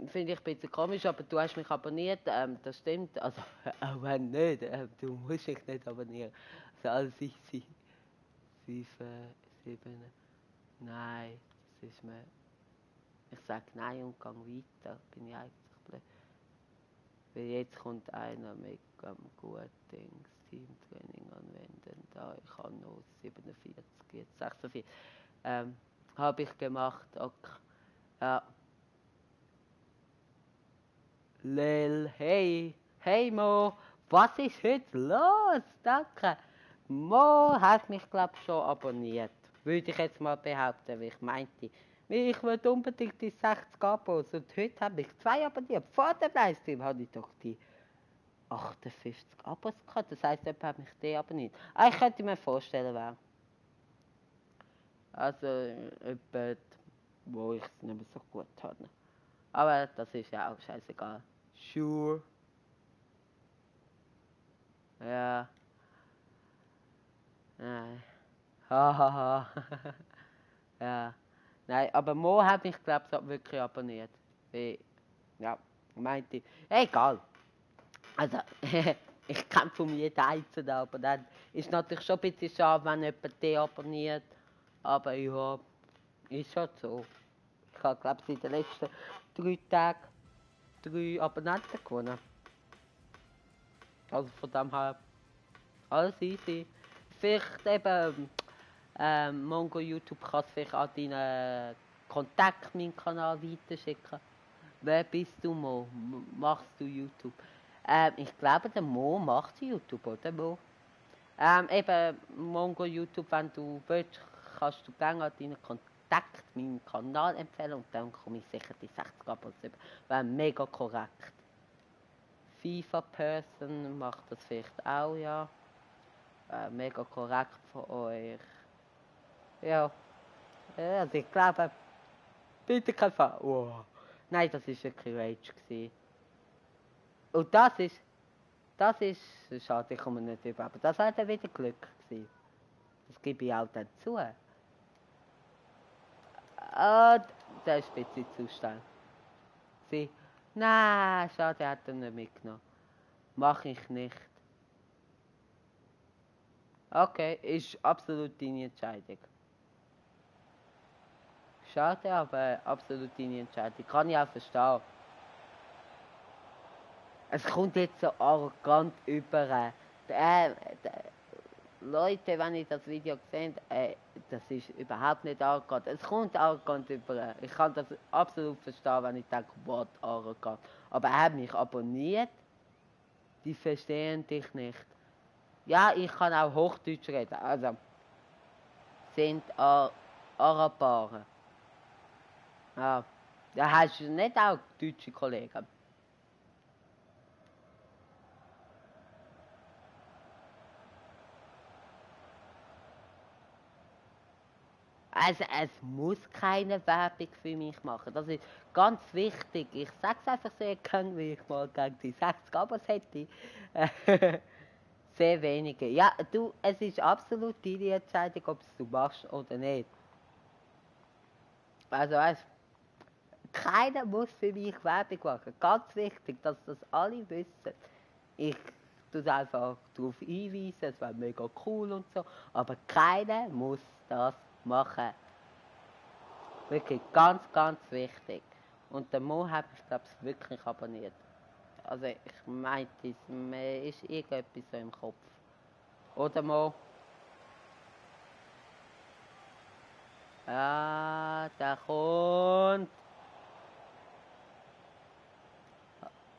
A: Finde ich ein bisschen komisch, aber du hast mich abonniert, das stimmt. Also, auch wenn nicht, du musst mich nicht abonnieren. Also alles easy. 5, 7. Nein, das ist mir. Ich sage nein und gehe weiter. Bin ich eigentlich blöd. Weil jetzt kommt einer mit guten Teamtraining anwenden. Da ich habe noch 47, jetzt 46. Habe ich gemacht. Okay. Ja. Lel, hey. Hey Mo, was ist heute los? Danke. Mo hat mich, glaube ich, schon abonniert. Würde ich jetzt mal behaupten, wie ich meinte. Ich wollte unbedingt die 60 Abos und heute habe ich 2 abonniert. Vor dem Livestream hatte ich doch die 58 Abos gehabt. Das heisst, jemand hat mich deabonniert. Ich könnte mir vorstellen, wer. Also, jemand, wo ich es nicht mehr so gut habe. Aber das ist ja auch scheißegal. Sure. Ja. Nein. Hahaha. Ja. Nein, aber Mo hat mich, glaube ich, wirklich abonniert. Wie, ja, meinte ich. Egal. Also, ich kämpfe um jeden einzelnen, aber dann ist natürlich schon ein bisschen schade, wenn jemand deabonniert. Aber ja, ist schon so. Ich habe, glaube ich, in den letzten 3 Tagen 3 Abonnenten gewonnen. Also von dem her, alles easy. Vielleicht eben, Mongo YouTube kann es vielleicht an deinen Kontakt meinen Kanal weiterschicken. Wer bist du, Mo? Machst du YouTube? Ich glaube, der Mo macht YouTube, oder Mo? Eben, Mongo YouTube, wenn du willst, kannst du gerne an deinen Kontakt meinen Kanal empfehlen und dann komme ich sicher die 60 Abos über. Wäre mega korrekt. FIFA Person macht das vielleicht auch, ja. Mega korrekt von euch. Ja, also ich glaube, bitte kein Fall. Wow. Nein, das war wirklich Rage gewesen. Und das ist, schade, ich komme nicht über, aber das war dann wieder Glück gewesen. Das gebe ich auch dann zu. Ah, der ist ein bisschen zu schnell. Sie, nein, schade, er hat ihn nicht mitgenommen. Mach ich nicht. Okay, ist absolut deine Entscheidung. Schade, aber absolut deine Entscheidung. Kann ich auch verstehen. Es kommt jetzt so arrogant über. Leute, wenn ich das Video gesehen habe, das ist überhaupt nicht arrogant. Es kommt arrogant über. Ich kann das absolut verstehen, wenn ich denke, what arrogant. Aber er hat mich abonniert. Die verstehen dich nicht. Ja, ich kann auch Hochdeutsch reden. Also, sind Araber. Ja, da hast du nicht auch deutsche Kollegen. Also es muss keine Werbung für mich machen. Das ist ganz wichtig. Ich sage es einfach sehr gern, wie ich mal gegen die 60 Abos hätte. Sehr wenige. Ja, du, es ist absolut deine Entscheidung, ob es du machst oder nicht. Also weißt, keiner muss für mich Werbung machen. Ganz wichtig, dass das alle wissen. Ich tue einfach darauf hinweisen, es wäre mega cool und so. Aber keiner muss das machen. Wirklich ganz, ganz wichtig. Und den Mo habe ich, glaube ich, wirklich abonniert. Also ich meinte, mir ist irgendetwas so im Kopf. Oder Mo? Ja, der kommt.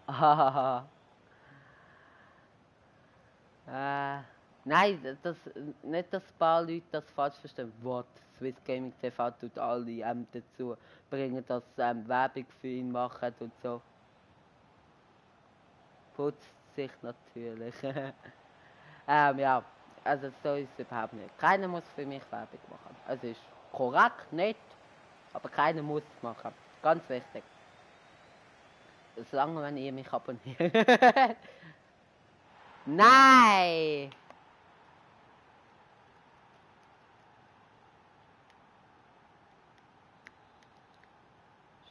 A: Hahaha. Nein, das, nicht, dass ein paar Leute das falsch verstehen. What? Swiss Gaming TV tut alle dazu bringen, dass Werbung für ihn machen und so. Putzt sich natürlich. Ja, also so ist es überhaupt nicht. Keiner muss für mich Werbung machen. Also ist korrekt, nicht, aber keiner muss es machen. Ganz wichtig. Solange wenn ihr mich abonniert. Nein!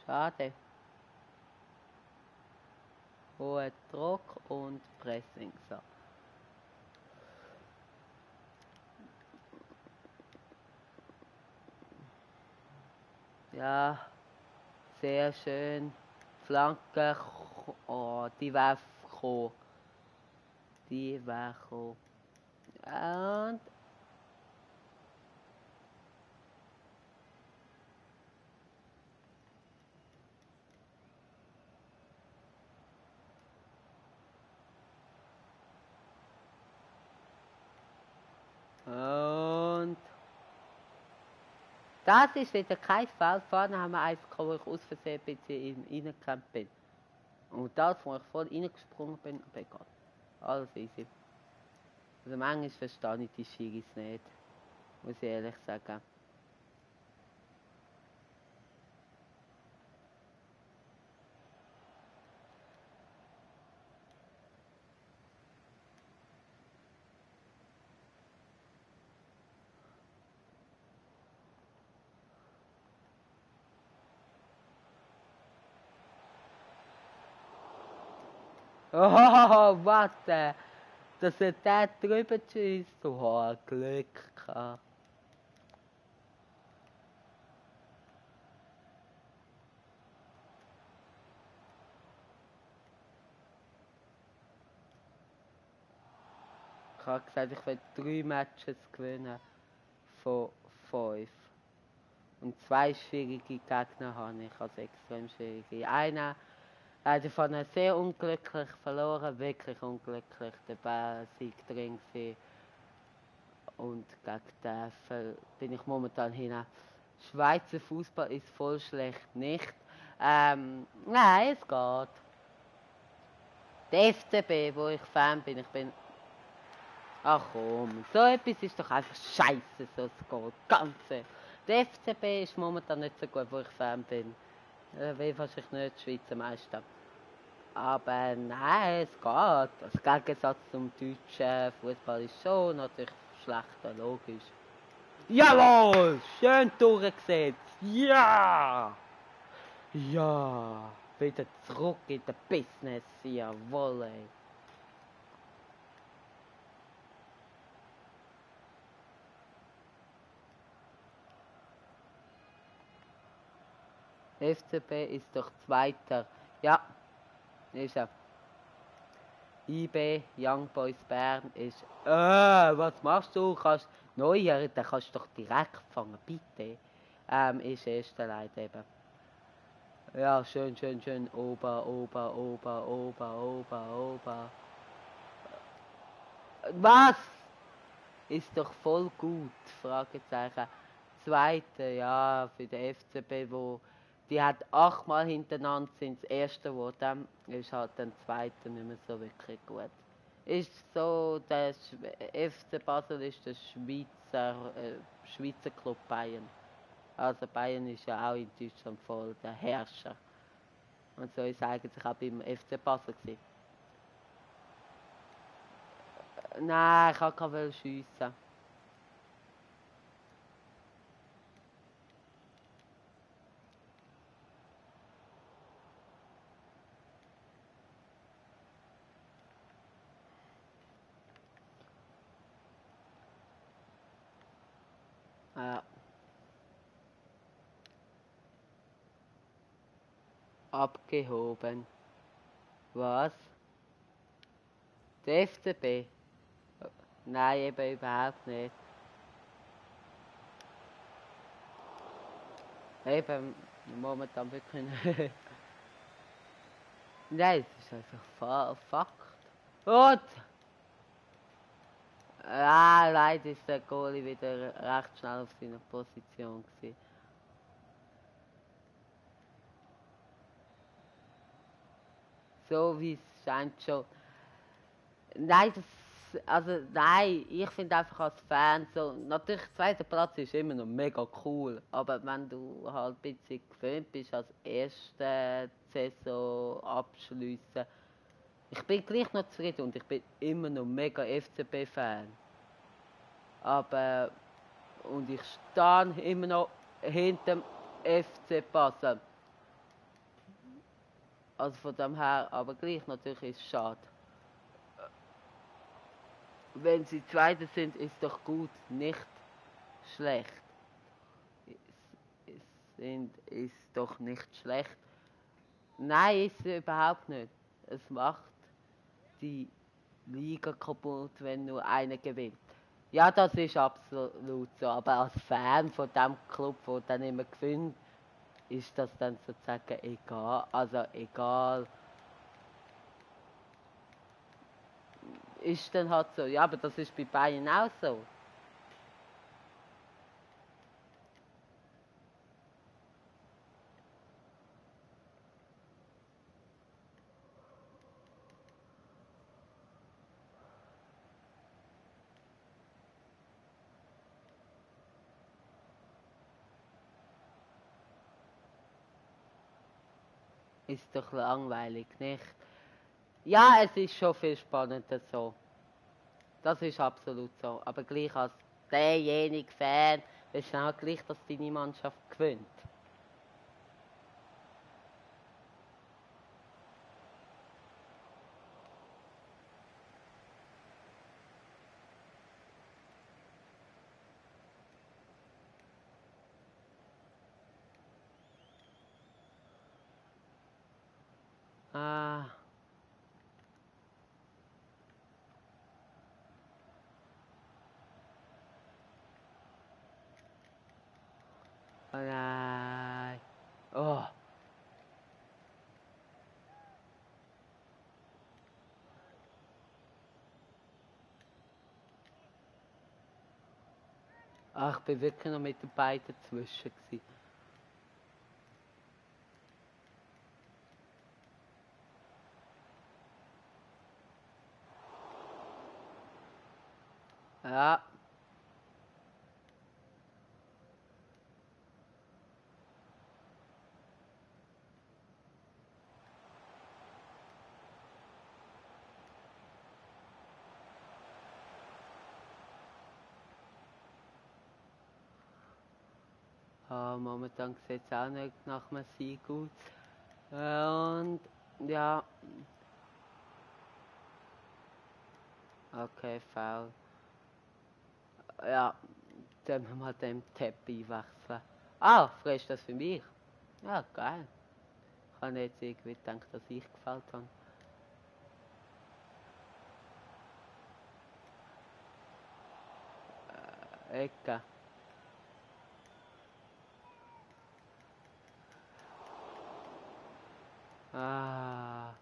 A: Schade. Hoher Druck und Pressing. So. Ja, sehr schön. Flanke. Oh, die wäre gekommen. Die wäre gekommen. Und das ist wieder kein Fall. Vorne haben wir eins gehabt, wo ich aus Versehen ein bisschen reingekämpft bin. Und das, wo ich voll reingesprungen bin, aber egal. Alles easy. Also manchmal verstehe ich die Schiris nicht, muss ich ehrlich sagen. Oh, warte! Dass er da drüber schießt, du hast Glück gehabt. Ich habe gesagt, ich will 3 Matches gewinnen von 5. Und 2 schwierige Gegner habe ich, also extrem schwierige. Einer hat von sehr unglücklich verloren, wirklich unglücklich. Der war Sieg drin gewesen. Und gegen den bin ich momentan hin. Schweizer Fußball ist voll schlecht, nicht? Nein, es geht. Der FCB, wo ich Fan bin, ach komm, so etwas ist doch einfach scheiße, so es geht. Ganze. Der FCB ist momentan nicht so gut, wo ich Fan bin. Will wahrscheinlich nicht Schweizer Meister. Aber nein, es geht. Also, im Gegensatz zum deutschen Fußball ist schon natürlich schlechter, logisch. Jawohl! Schön durchgesetzt! Ja! Ja! Wieder zurück in den Business, jawohl! FCB ist doch Zweiter. Ja, ist er. IB, Young Boys Bern ist. Was machst du? Kannst Neuer, den kannst du doch direkt fangen, bitte. Ist erster leider eben. Ja, schön, schön, schön. Ober, Ober, Ober, Ober, Ober, Ober. Was? Ist doch voll gut, Fragezeichen. Zweite, ja, für den FCB, die hat 8-mal hintereinander sind das erste geworden, ist halt der zweite nicht mehr so wirklich gut. Ist so, der FC Basel ist der Schweizer Club Bayern. Also Bayern ist ja auch in Deutschland voll der Herrscher. Und so ist es eigentlich auch beim FC Basel gewesen. Nein, ich wollte schiessen. Ja. Abgehoben. Was? Der FCB? Nein, eben überhaupt nicht. Eben, momentan wirklich nicht. Nein, es ist einfach Fakt. Und! Ah, leider ist der Goalie wieder recht schnell auf seiner Position gewesen. So wie es scheint schon. Nein, nein, ich finde einfach als Fan so, natürlich, der zweite Platz ist immer noch mega cool, aber wenn du halt ein bisschen gewöhnt bist, als erste Saison abschliessen, ich bin gleich noch zufrieden und ich bin immer noch mega FCB-Fan. Aber, und ich stehe immer noch hinter dem FC Basel. Also von dem her, aber gleich natürlich ist es schade. Wenn sie Zweite sind, ist doch gut, nicht schlecht. Ist doch nicht schlecht. Nein, ist es überhaupt nicht. Es macht die Liga kaputt, wenn nur einer gewinnt. Ja, das ist absolut so. Aber als Fan von dem Club, der dann immer gewinnt, ist das dann sozusagen egal. Also egal. Ist dann halt so. Ja, aber das ist bei Bayern auch so. Ist doch langweilig, nicht? Ja, es ist schon viel spannender so. Das ist absolut so. Aber gleich als derjenige Fan, willst du auch gleich, dass deine Mannschaft gewinnt. Ah. Oh nein. Oh. Ach, ich bin wirklich noch mit den beiden dazwischen gewesen. Ja. Ah, momentan sieht es auch nicht nach einem Sieg aus. Und ja. Okay, faul. Ja, dann wir mal den Teppich wechseln. Ah, frisch das für mich. Ja, geil. Ich habe jetzt irgendwie gedacht, dass ich gefällt habe. Ecke. Ah.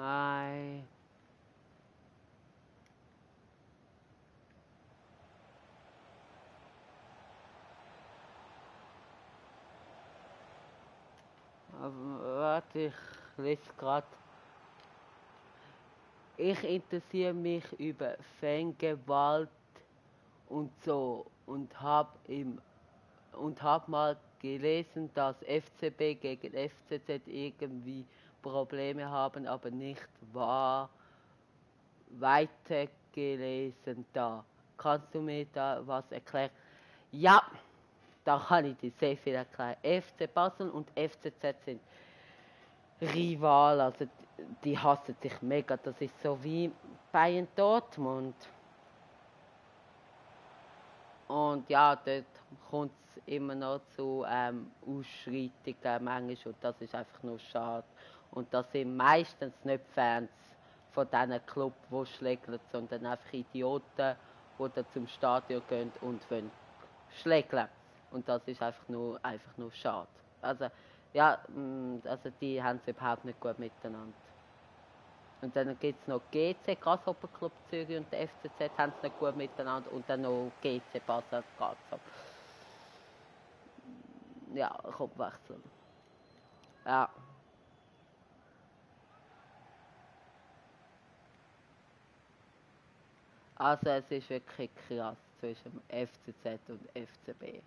A: Hi. Warte, ich lese gerade. Ich interessiere mich über Fangewalt und so und hab mal gelesen, dass FCB gegen FCZ irgendwie Probleme haben, aber nicht weitergelesen da. Kannst du mir da was erklären? Ja, da kann ich dir sehr viel erklären. FC Basel und FCZ sind Rival, also die hassen sich mega. Das ist so wie Bayern Dortmund. Und ja, dort kommt es immer noch zu Ausschreitungen manchmal und das ist einfach nur schade. Und das sind meistens nicht Fans von diesen Club, die schlägeln, sondern einfach Idioten, die da zum Stadion gehen und wollen schlägeln. Und das ist einfach nur schade. Also, ja, also die haben es überhaupt nicht gut miteinander. Und dann gibt es noch GC, Grasshopper Club Zürich und der FCZ haben es nicht gut miteinander. Und dann noch GC Basel, Garzab. Ja, kommt wechseln. Ja. Also es ist wirklich krass zwischen FCZ und FCB.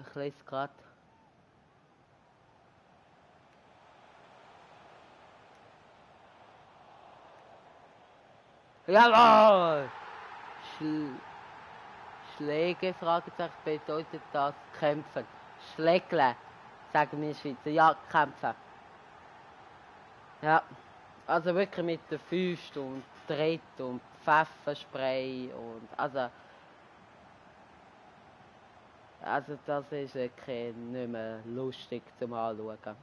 A: Ich lese gerade. Jawohl! Schläge, Fragezeichen, bedeutet das kämpfen. Schlägle, sagen wir Schweizer. Ja, kämpfen. Ja, also wirklich mit den Füßen und Tritt und Pfefferspray und also das ist wirklich nicht mehr lustig zum Anschauen.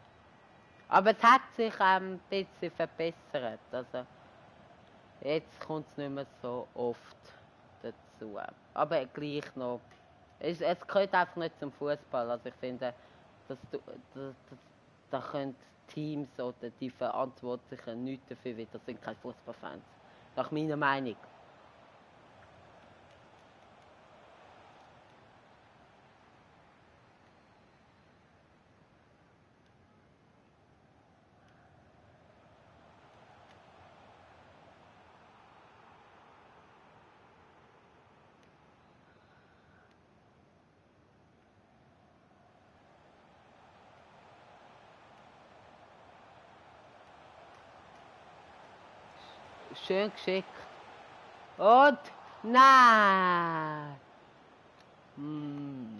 A: Aber es hat sich ein bisschen verbessert. Also jetzt kommt es nicht mehr so oft dazu. Aber gleich noch. Es gehört einfach nicht zum Fußball. Also ich finde, dass da können Teams oder die Verantwortlichen nichts dafür, weil das sind keine Fußballfans. Nach meiner Meinung. Schön geschickt. Und nein! Hm.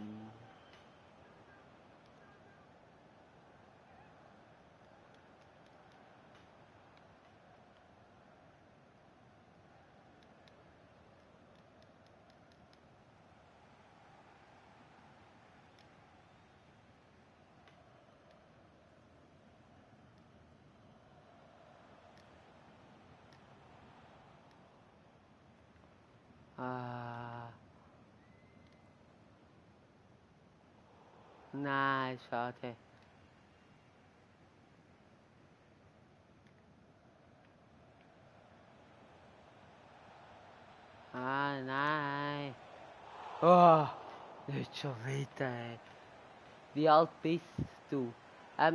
A: Ah. Nein, schade. Ah, nein. Oh, nicht schon wieder, ey. Wie alt bist du?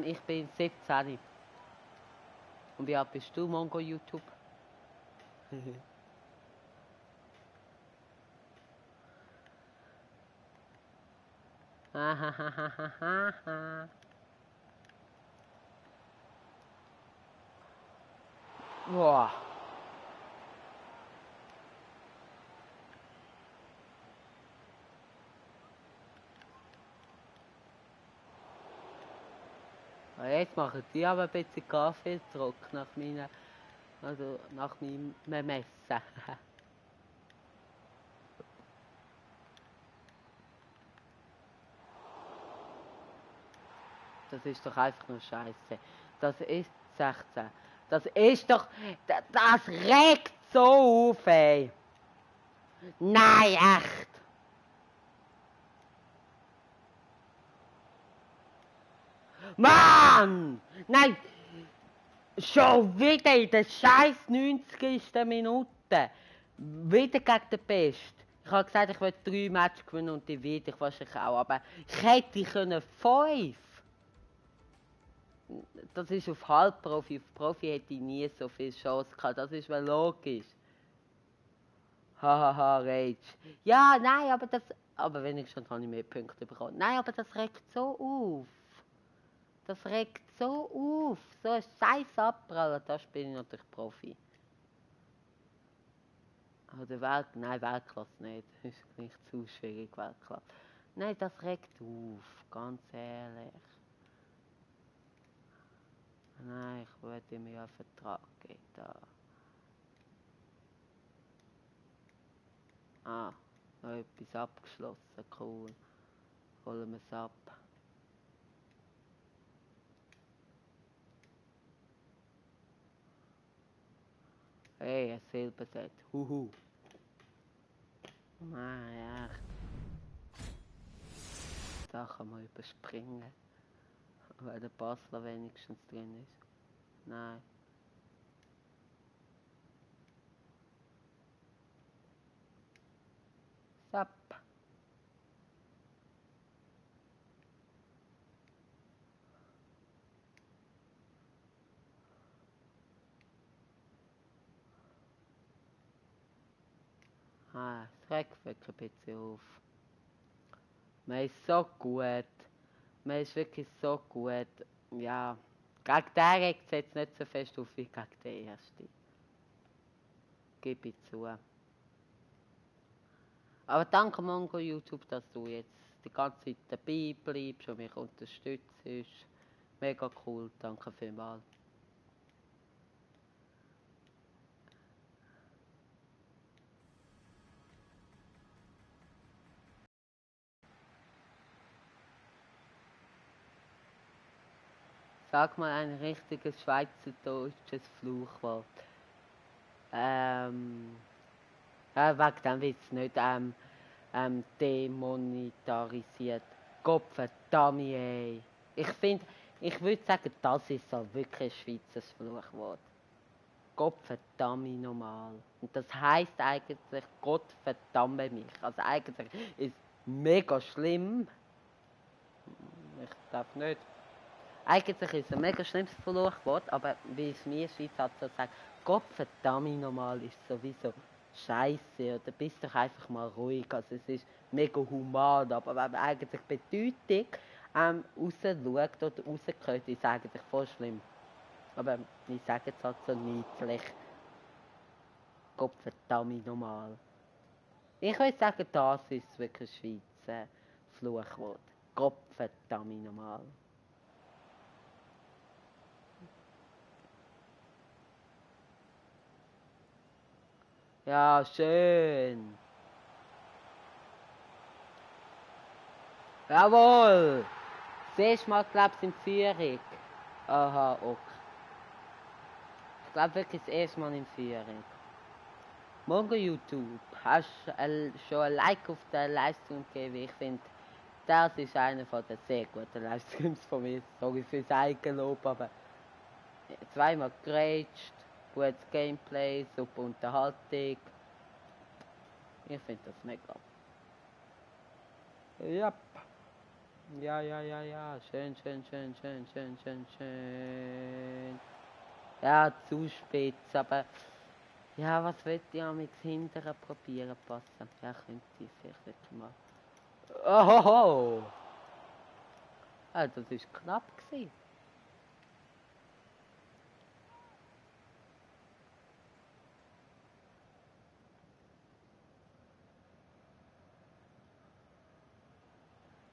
A: Ich bin 17. Und wie alt bist du, Mongo YouTube? Boah. Jetzt machen die aber ein bisschen Kaffeedruck nach meinem Messen. Das ist doch einfach nur scheiße. Das ist 16. Das ist doch. Das regt so auf, ey. Nein, echt. Mann! Nein! Schon wieder in der scheiß 90. Minute. Wieder gegen den Pest. Ich habe gesagt, ich will 3 Matches gewinnen und die will ich wahrscheinlich auch. Aber ich hätte können 5. Das ist auf Halbprofi. Auf Profi hätte ich nie so viel Chance gehabt. Das ist mal logisch. Hahaha, Rage. Ja, nein, aber das. Aber wenigstens habe ich mehr Punkte bekommen. Nein, aber das regt so auf. Das regt so auf. So ein scheiß Abprallen, das bin ich natürlich Profi. Oder nein, Weltklasse nicht. Das ist nicht zu schwierig, Weltklasse. Nein, das regt auf, ganz ehrlich. Nein, ich würde mir einen Vertrag geben. Da. Ah, noch etwas abgeschlossen, cool. Holen wir es ab. Hey, ein Silberset. Huhu. Nein, echt. Da kann man überspringen. Weil der Basler wenigstens drin ist. Nein. Zapp. Ah, es regt wirklich ein bisschen auf. Man ist so gut. Man ist wirklich so gut. Ja, gegen den regt es jetzt nicht so fest auf wie gegen den ersten. Gebe ich zu. Aber danke Mongo YouTube, dass du jetzt die ganze Zeit dabei bleibst und mich unterstützt. Mega cool, danke vielmals. Sag mal ein richtiges schweizerdeutsches Fluchwort. Wegen dem wird es nicht demonetarisiert. Gottverdammt, ey. Ich finde, ich würde sagen, das ist so wirklich ein Schweizer Fluchwort. Gottverdammt normal. Und das heisst eigentlich, Gott verdamme mich. Also eigentlich ist es mega schlimm. Ich darf nicht. Eigentlich ist es ein mega schlimmes Fluchwort, aber wie es mir Schweizer so sagt, Gott verdammt normal ist sowieso scheiße oder bist doch einfach mal ruhig. Also es ist mega human, aber wenn man eigentlich Bedeutung rausschaut oder raushört, ist es eigentlich voll schlimm. Aber ich sage es halt so niedlich. Gott verdammt normal. Ich würde sagen, das ist wirklich Schweizer Fluchwort. Gott verdammt normal. Ja, schön. Jawohl. Das erste Mal, glaubst du, in Führung. Aha, okay. Ich glaube wirklich das erste Mal in Führung. Morgen YouTube. Hast du schon ein Like auf den Livestream gegeben? Ich finde, das ist einer von den sehr guten Livestreams von mir. Sorry fürs Eigenlob, aber zweimal geraged, gutes Gameplay, super Unterhaltung. Ich finde das mega. Ja. Ja. Schön. Ja, zu spitz, aber ja, was will ich am hinteren probieren passen? Ja, könnte ich vielleicht wirklich mal. Ohoho! Ah, das ist knapp gewesen.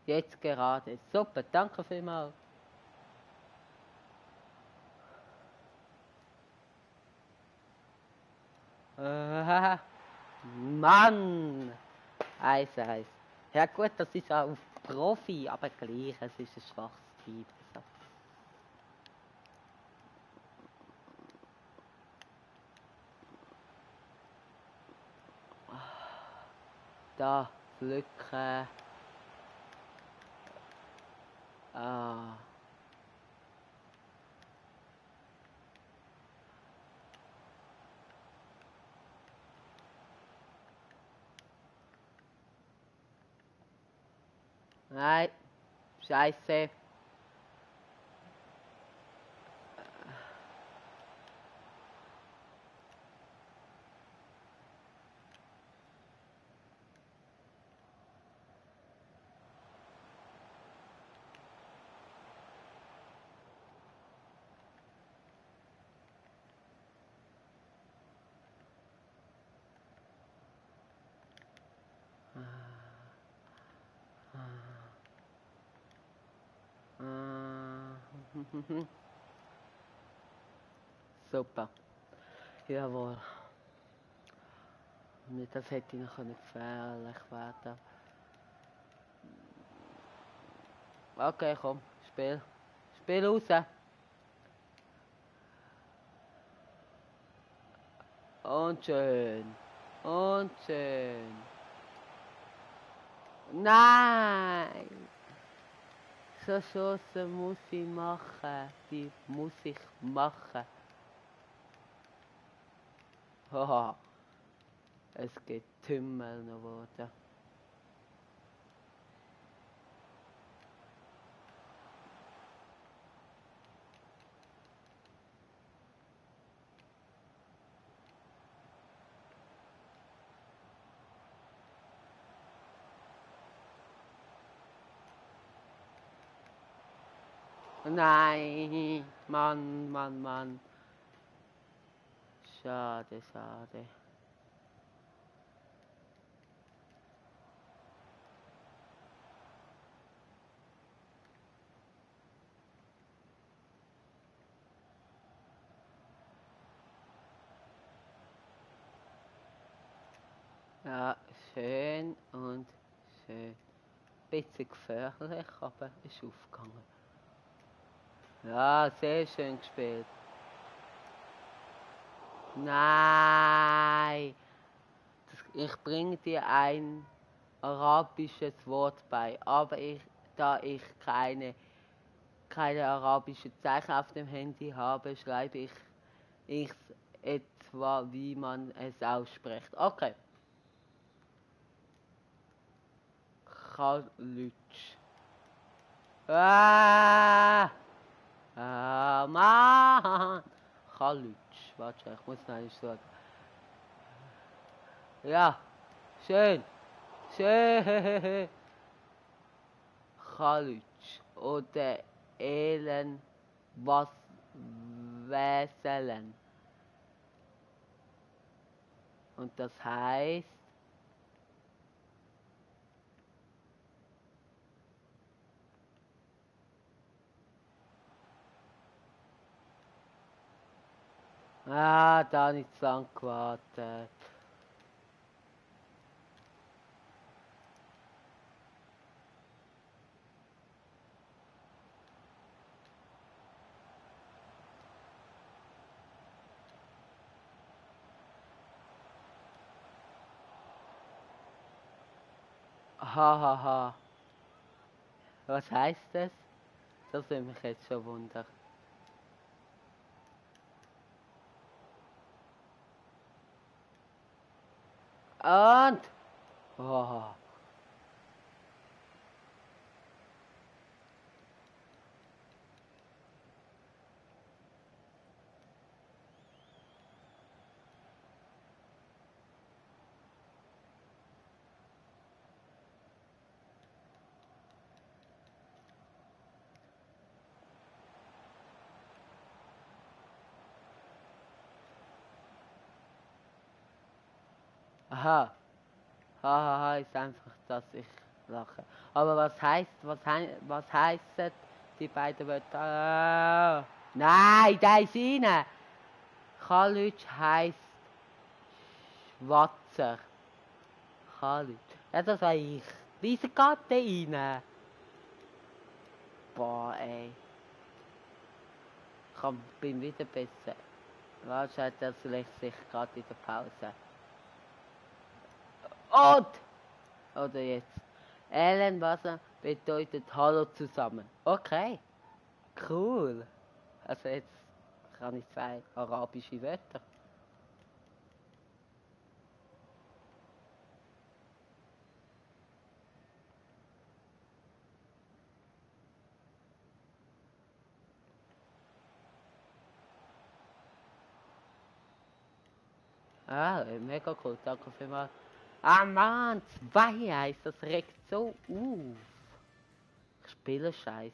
A: Jetzt gerade. Super, danke vielmals. Mann! Eis. Ja gut, das ist auch auf Profi, aber gleich, es ist ein schwaches Team. So. Da, pflücken. Ah. Nein, Scheiße. Super. Jawohl. Nicht, das hätte noch gefährlich werden. Okay, komm, spiel. Spiel raus. Und schön. Und schön. Nein! So Chancen muss ich machen. Die muss ich machen. Haha. Es geht Tümmel noch worden. Nein, Mann, Mann, Mann. Schade, schade. Ja, schön und schön. Bisschen gefährlich, aber ist aufgegangen. Ja, sehr schön gespielt. Nein! Ich bringe dir ein arabisches Wort bei, aber da ich keine arabischen Zeichen auf dem Handy habe, schreibe ich etwa, wie man es ausspricht. Okay. Chalutsch. Ah! Ah, Mann! Chalutsch. Warte, ich muss noch nicht sagen. Ja, schön. Schön. Chalutsch. Oder Elen was Wäselen. Und das heißt, da nicht so lang gewartet. Hahaha. Was heißt das? Das würde mich jetzt schon wundern. Und? Oh. Aha. Hahaha ist einfach, dass ich lache. Aber was heißt die beiden Wörter? Nein, da ist rein. Chalutsch heisst Schwatzer. Chalutsch. Ja, das war ich. Diese Karte rein. Boah, ey. Bin wieder besser. Wahrscheinlich, das lässt sich gerade in der Pause. Und! Oder jetzt. Ellenwasser bedeutet Hallo zusammen. Okay, cool. Also jetzt kann ich 2 arabische Wörter. Ah, mega cool, danke vielmals. Ah Mann, 2 heißt, das regt so auf. Ich spiele Scheiße.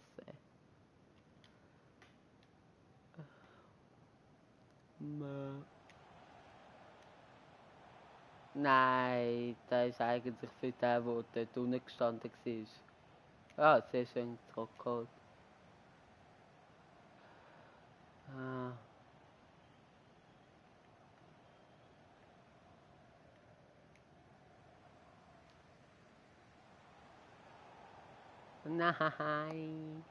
A: Nein, das ist eigentlich für den, der dort unten gestanden war. Ah, sehr schön zurückgeholt. Ah. Nein.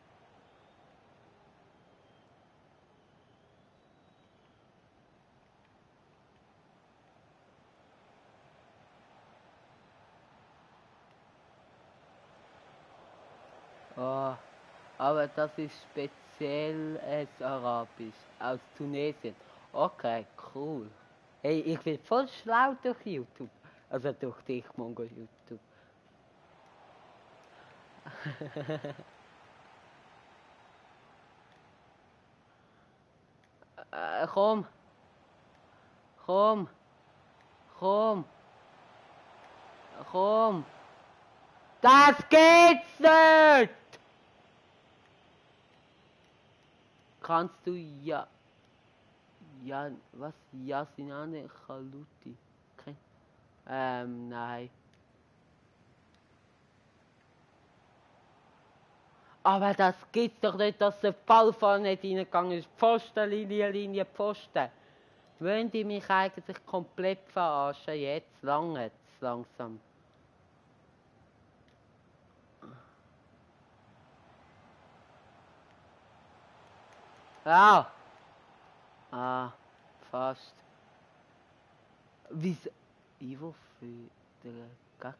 A: Oh, aber das ist speziell Arabisch aus Tunesien. Okay, cool. Hey, ich bin voll schlau durch YouTube. Also durch dich, Mongo YouTube. Komm, komm, komm, komm. Das geht's nicht! Kannst du was? Yasinane Chaluti? Okay. Nein. Aber das gibt's doch nicht, dass der Ballfall nicht reingegangen ist. Linie, Pfosten. Wollen die mich eigentlich komplett verarschen? Jetzt lange, langsam. Ah! Ah, fast. Wieso? Ivo für den Gegner.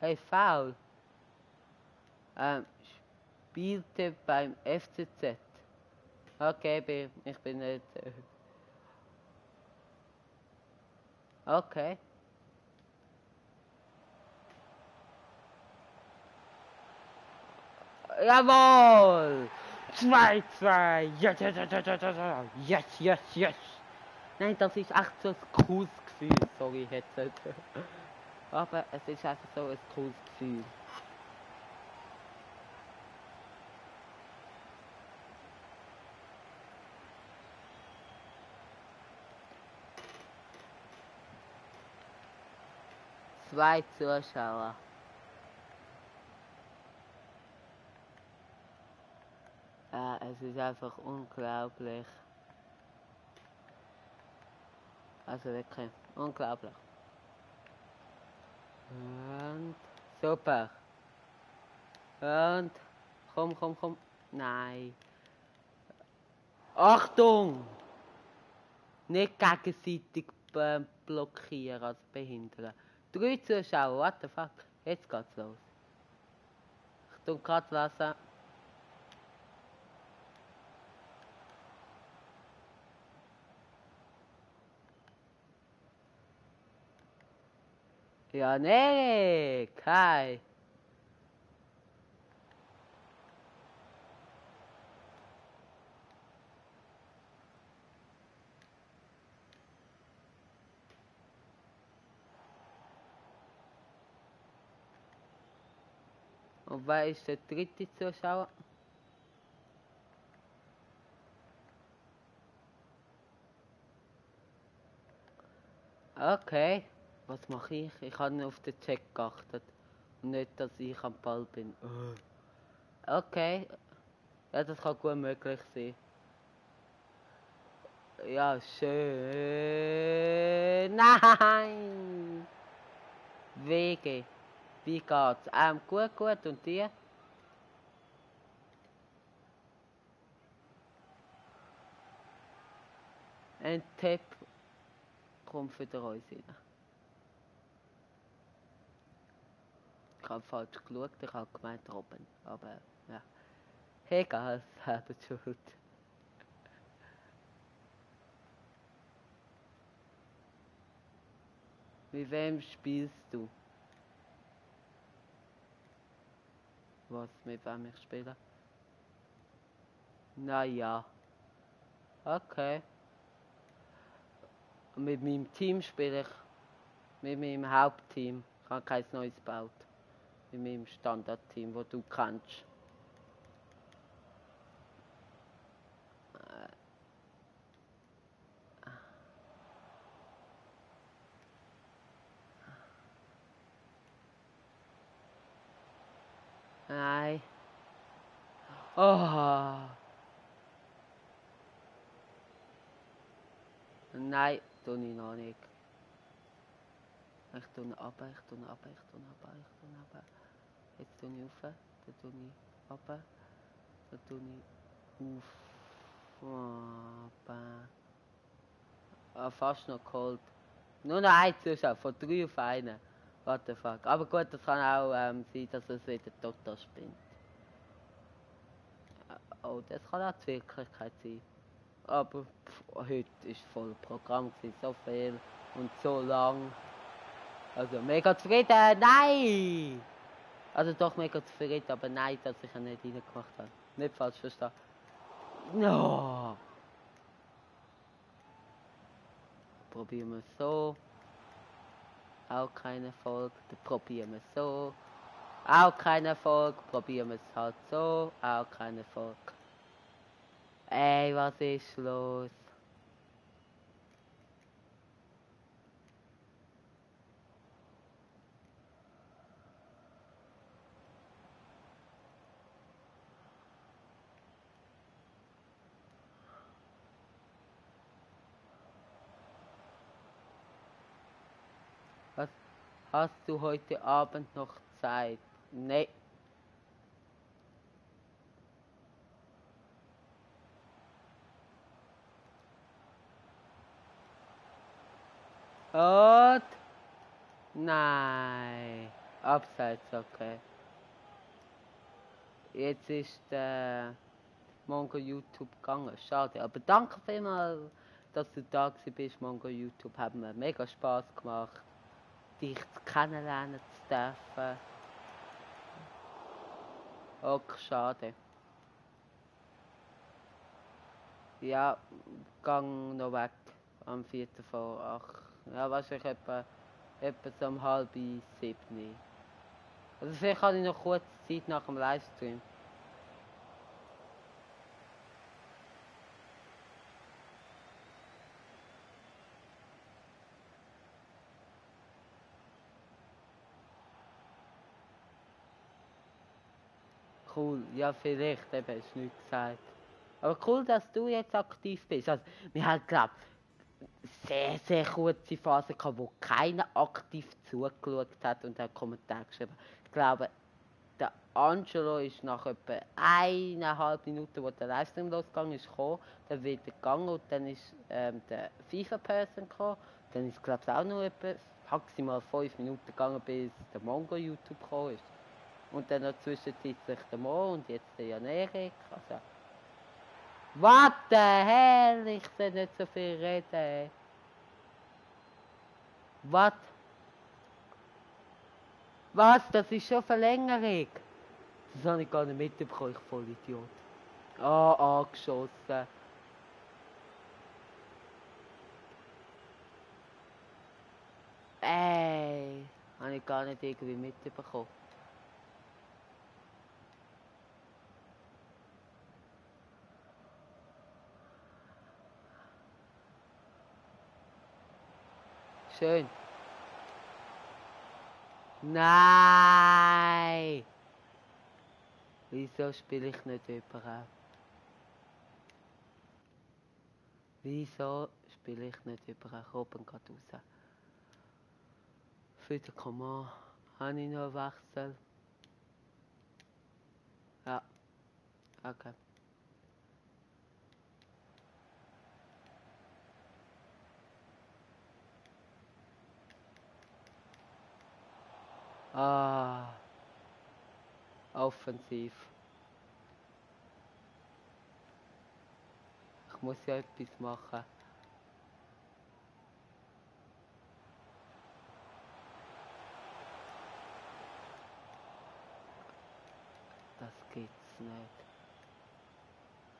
A: Hey, Foul. Spielte beim FCZ. Okay, ich bin nicht. Okay. Jawohl! 2-2! Yes! Nein, das ist echt so ein cooles Gefühl. Sorry, Headset. Aber es ist einfach so ein cooles Gefühl. Zwei Zuschauer. Es ist einfach unglaublich. Also wirklich, unglaublich. Und super. Und komm. Nein. Achtung! Nicht gegenseitig blockieren, also behindern. 3 Zuschauer, what the fuck? Jetzt geht's los. Ich tu grad lesen. Ja, nee, Kai. Und wer ist der 3. Zuschauer? Okay. Was mache ich? Ich habe nur auf den Check geachtet. Und nicht, dass ich am Ball bin. Okay. Ja, das kann gut möglich sein. Ja, schön. Nein! Wege. Wie geht's? Gut. Und dir? Ein Tipp kommt für uns rein. Ich habe falsch geschaut, ich habe gemeint Robin. Aber ja. Egal, selber schuld. Mit wem spielst du? Was, mit wem ich spiele? Naja. Okay. Mit meinem Team spiele ich. Mit meinem Hauptteam. Ich habe kein neues gebaut. Mit meinem Standardteam, das du kennst. Nein. Oh. Nein, tue ich noch nicht. Ich tue runter, ich tue runter, ich tue runter, ich tue runter. Jetzt tue ich rauf, dann tue ich runter, dann tue ich auf. Ah, fast noch geholt. Nur noch ein Zuschauer, von 3 auf 1. What the fuck. Aber gut, das kann auch sein, dass es wieder total spinnt. Oh, das kann auch die Wirklichkeit sein. Aber heute ist voll Programm gewesen, so viel und so lang. Also mega zufrieden, nein! Also doch mega zufrieden, aber nein, dass ich ihn nicht reingemacht habe. Nicht falsch verstanden. No! Probieren wir so. Auch kein Erfolg. Dann probieren wir so. Auch kein Erfolg. Probieren wir es halt so. Auch kein Erfolg. Ey, was ist los? Was hast du heute Abend noch Zeit? Nee. Und? Nein. Abseits, okay. Jetzt ist der Mongo YouTube gegangen. Schade. Aber danke vielmals, dass du da bist, Mongo YouTube. Hat mir mega Spaß gemacht, dich kennenlernen zu dürfen. Okay, schade. Ja, gang noch weg am 4. vor 8. Ja, wahrscheinlich etwa so um 6:30. Also vielleicht habe ich noch kurz Zeit nach dem Livestream. Cool, ja vielleicht, eben hast du nichts gesagt. Aber cool, dass du jetzt aktiv bist. Also, wir haben, glaube sehr, sehr kurze Phase gehabt, wo keiner aktiv zugeschaut hat und einen Kommentar geschrieben. Ich glaube, der Angelo ist nach etwa 1,5 Minuten, wo der Livestream losgegangen ist, gekommen, dann wieder gegangen und dann ist der FIFA-Person gekommen. Dann ist, glaube ich, auch noch etwa maximal 5 Minuten gegangen, bis der Mongo YouTube gekommen ist. Und dann noch zwischenzeitlich der Mo und jetzt der Jan Erik. Also, what the hell? Ich soll nicht so viel reden. Was? Was? Das ist schon Verlängerung? Das habe ich gar nicht mitbekommen, ich voll Idiot. Ah, angeschossen. Ey, habe ich gar nicht irgendwie mitbekommen. Schön. Nein! Wieso spiele ich nicht überall? Wieso spiele ich nicht überall? Oben geht raus. Für den Command habe ich noch einen Wechsel. Ja, okay. Ah, offensiv. Ich muss ja etwas machen. Das gibt's nicht.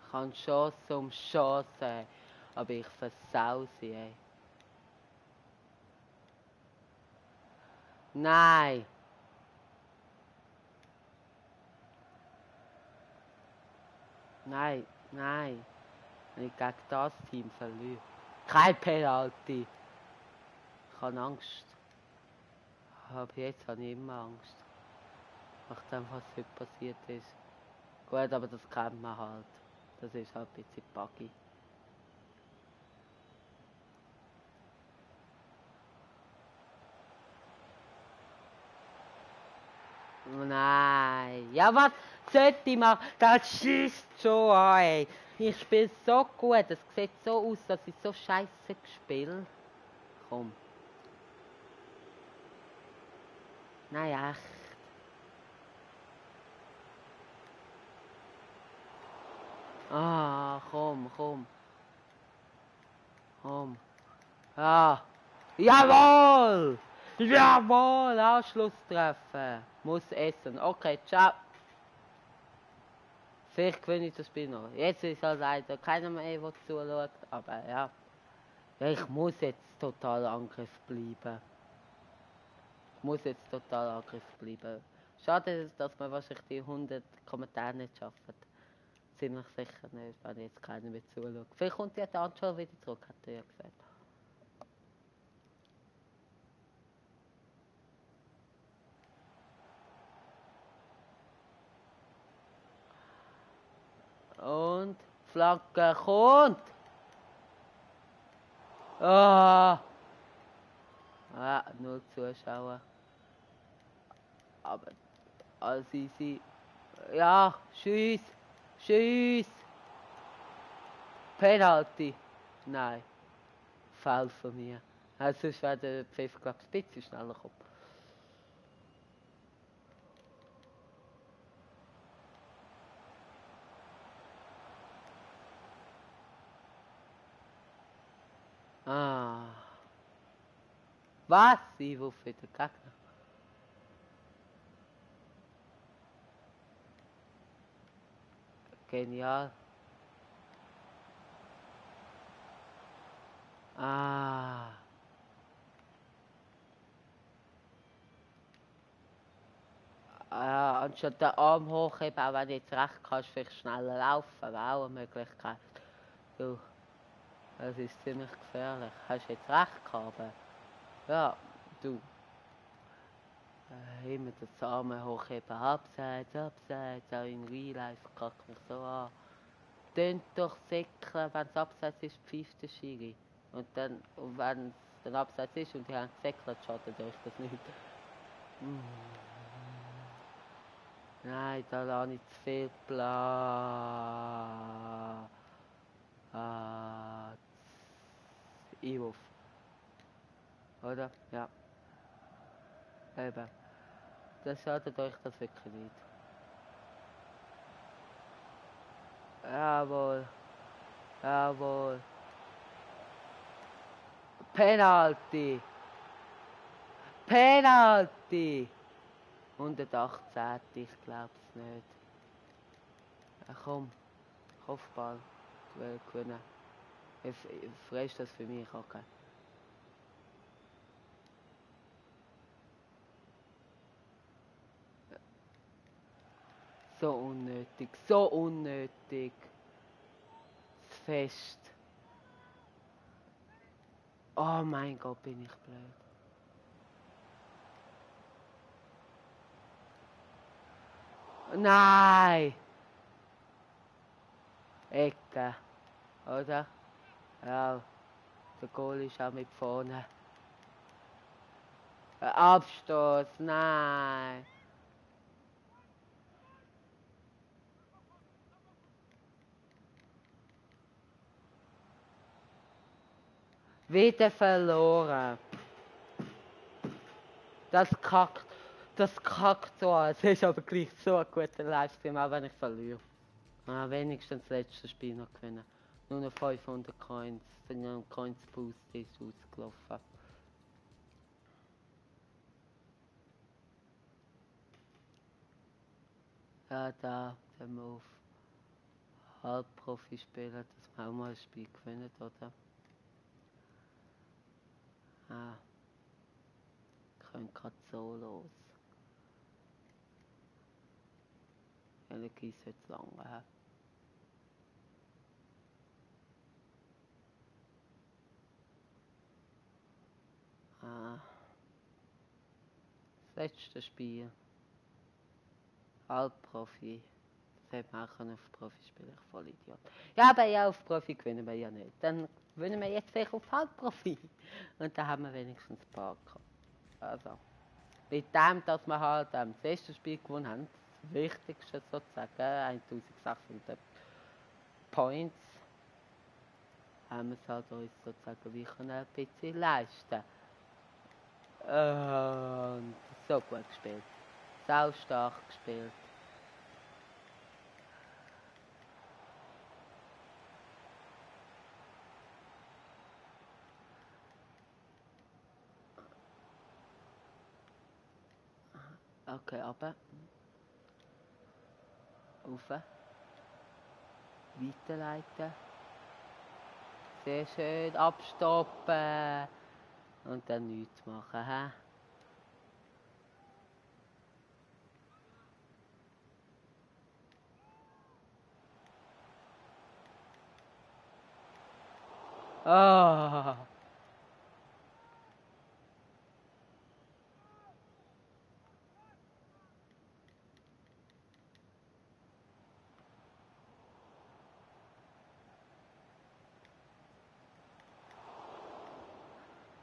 A: Ich habe Chance um Chance, aber ich versau sie, ey. Nein! Nein, nein. Wenn ich gegen das Team verliere. Kein Penalty. Ich habe Angst. Aber jetzt habe ich immer Angst. Nachdem, was heute passiert ist. Gut, aber das kennt man halt. Das ist halt ein bisschen buggy. Nein. Ja, was sollte ich machen? Das schießt schon an, ey. Ich spiele so gut. Es sieht so aus, dass ich so scheiße spiele. Komm. Nein, echt. Ah, komm. Komm. Ah. Jawohl! Jawohl! Anschluss treffen. Muss essen. Okay, ciao. Vielleicht gewinne ich das Spiel noch. Jetzt ist halt leider keiner mehr, der zuschaut. Aber ja. Ich muss jetzt total Angriff bleiben. Schade, dass wir wahrscheinlich die 100 Kommentare nicht schaffen. Ziemlich sicher nicht, wenn jetzt keiner mehr zuschaut. Vielleicht kommt ja der Anschau wieder zurück, hat er ja gesagt. Und Flanke kommt! Ah! Ja, 0 Zuschauer. Aber alles easy. Ja, Schieß! Penalty! Nein, Foul von mir. Also sonst wäre der Pfeffer, glaube ich, ein bisschen schneller gekommen. Ah. Was? Einwurf für den Gegner. Genial. Ah. Anstatt den Arm hochheben, auch wenn du jetzt recht kannst, vielleicht schneller laufen, wäre auch eine Möglichkeit. Du, das ist ziemlich gefährlich. Hast jetzt recht gehabt, aber ja, du. Immer das Arme hochheben, abseits, auch in Real Life kackt mich so an. Tönt doch säckeln, wenn es abseits ist, pfeift der Schiri. Und dann, wenn es dann abseits ist und die haben gesäckelt, schadet euch das nicht. Nein, da lasse ich zu viel Platz. Einwurf. Oder? Ja. Eben. Das schadet euch das wirklich nicht. Jawohl. Penalty. 118, ich glaub's nicht. Ja, komm. Kopfball. Ich will gewinnen. Freust das für mich, okay. So unnötig. Das Fest. Oh mein Gott, bin ich blöd. Nein! Ecke. Oder? Ja, der Goal ist auch mit vorne. Abstoß, nein! Wieder verloren. Das das kackt so an. Es ist aber gleich so ein guter Livestream, auch wenn ich verliere. Wenigstens das letzte Spiel noch gewinnen. Nur noch 500 Coins. Der Coins Boost ist ausgelaufen. Ja, da sind wir auf Halbprofi spielen, dass wir auch mal ein Spiel gewinnen, oder? Ah, können gerade so los. Ehrlich ist jetzt lange. Ah, das letzte Spiel. Halbprofi. Das hätte man auch können auf Profi spielen, ich voll Idiot. Ja, aber ja, auf Profi gewinnen wir ja nicht. Dann gewinnen wir jetzt vielleicht auf Halbprofi. Und dann haben wir wenigstens ein paar gehabt. Also, mit dem, dass wir halt das erste Spiel gewonnen haben, das Wichtigste sozusagen, 1600 Points, haben wir es halt uns sozusagen wie ein bisschen leisten. Und so gut gespielt. Sau stark gespielt. Okay, aber rauf. Weiterleiten. Sehr schön. Abstoppen. Und dann nichts machen. He? Oh.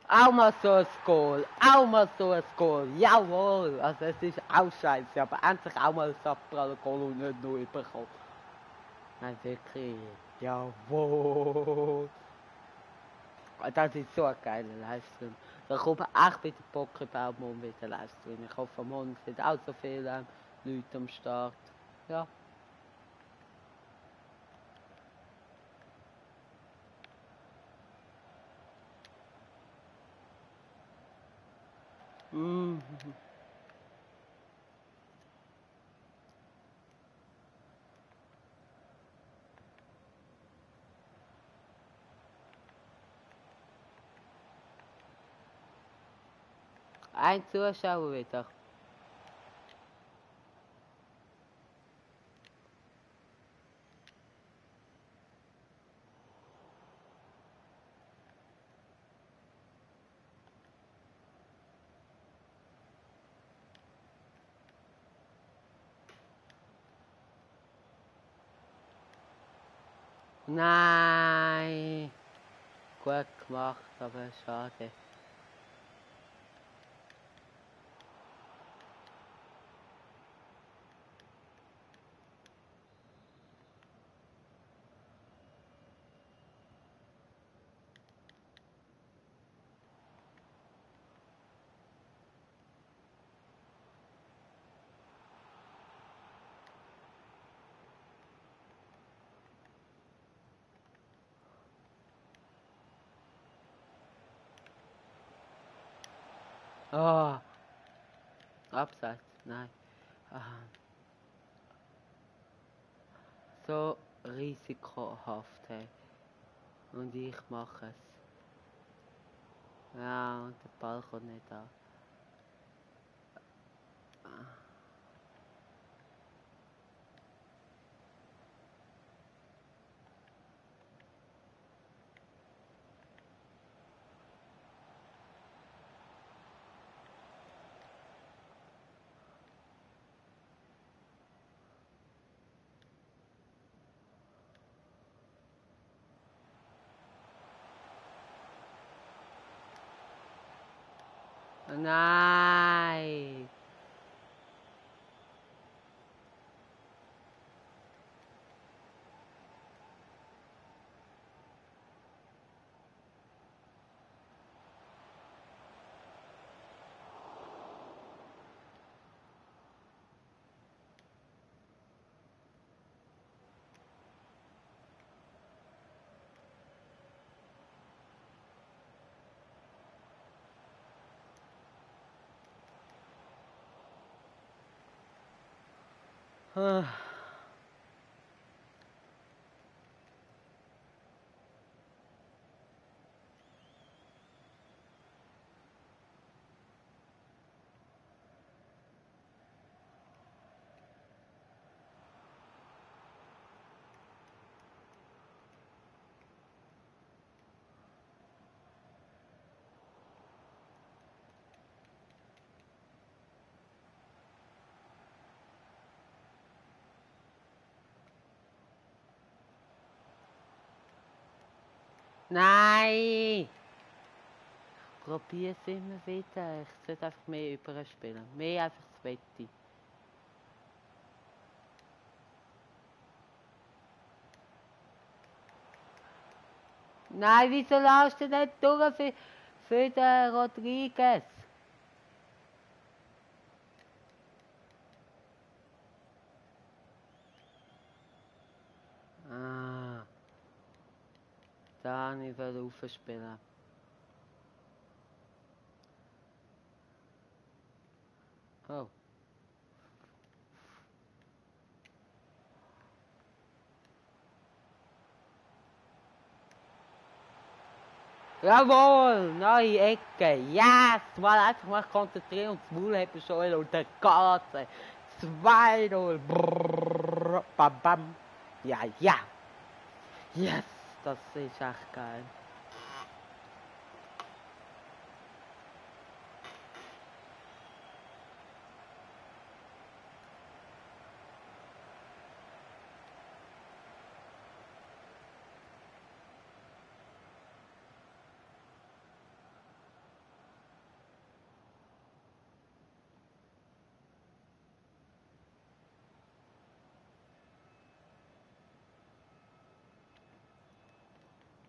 A: Auch mal so ein Goal. Auch mal so ein Goal. Jawohl. Also es ist auch scheiße. Aber endlich auch mal ein Saprale Goal und nicht nur bekommen. Nein, wirklich. Jawohl. Das ist so ein geiler Livestream. Da kommen echt bei der Pokébaum um wieder Livestream. Ich hoffe, morgen sind auch so viele Leute am Start. Ja. Mm. Ein Zuschauer wieder. Nein. Gut gemacht, aber schade. Oh. Abseits. Nein. Ah. So risikohaft, hey. Und ich mache es. Ja, und der Ball kommt nicht an. Nein. Ah. Nein! Probier es immer wieder. Ich sollte einfach mehr überspielen. Mehr einfach das Wette. Nein, wieso lässt du nicht durch für den Rodriguez? Ah, da habe ich aufspielen. Oh. Jawohl, neue Ecke. Yes, mal einfach mal konzentrieren und das Maul haben schon und der Ganze. 2-0. Brrrr, bam, bam. Ja, ja. Yes, das ist echt geil.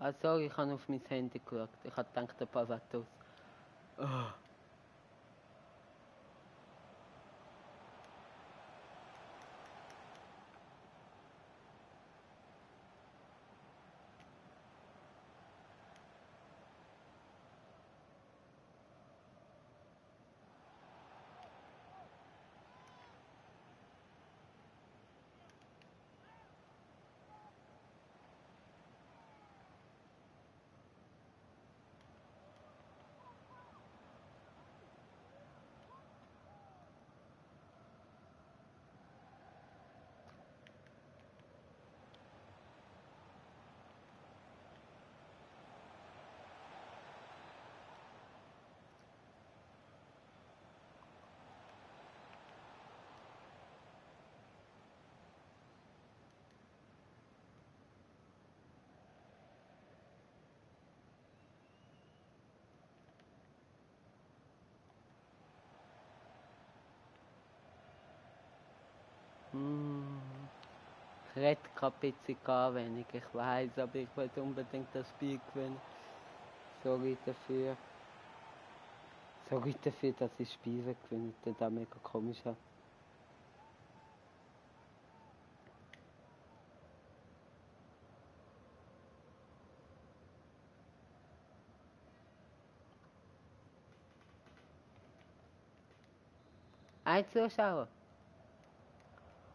A: Ah, sorry, ich habe auf mein Handy geschaut. Ich habe gedacht, der Pavatos. Oh. Ich rede gerade ein bisschen gar wenig, ich weiß, aber ich will unbedingt das Spiel gewinnen. Sorry dafür. Sorry dafür, dass ich Spiele gewinne, das ist auch mega komisch. Ein Zuschauer.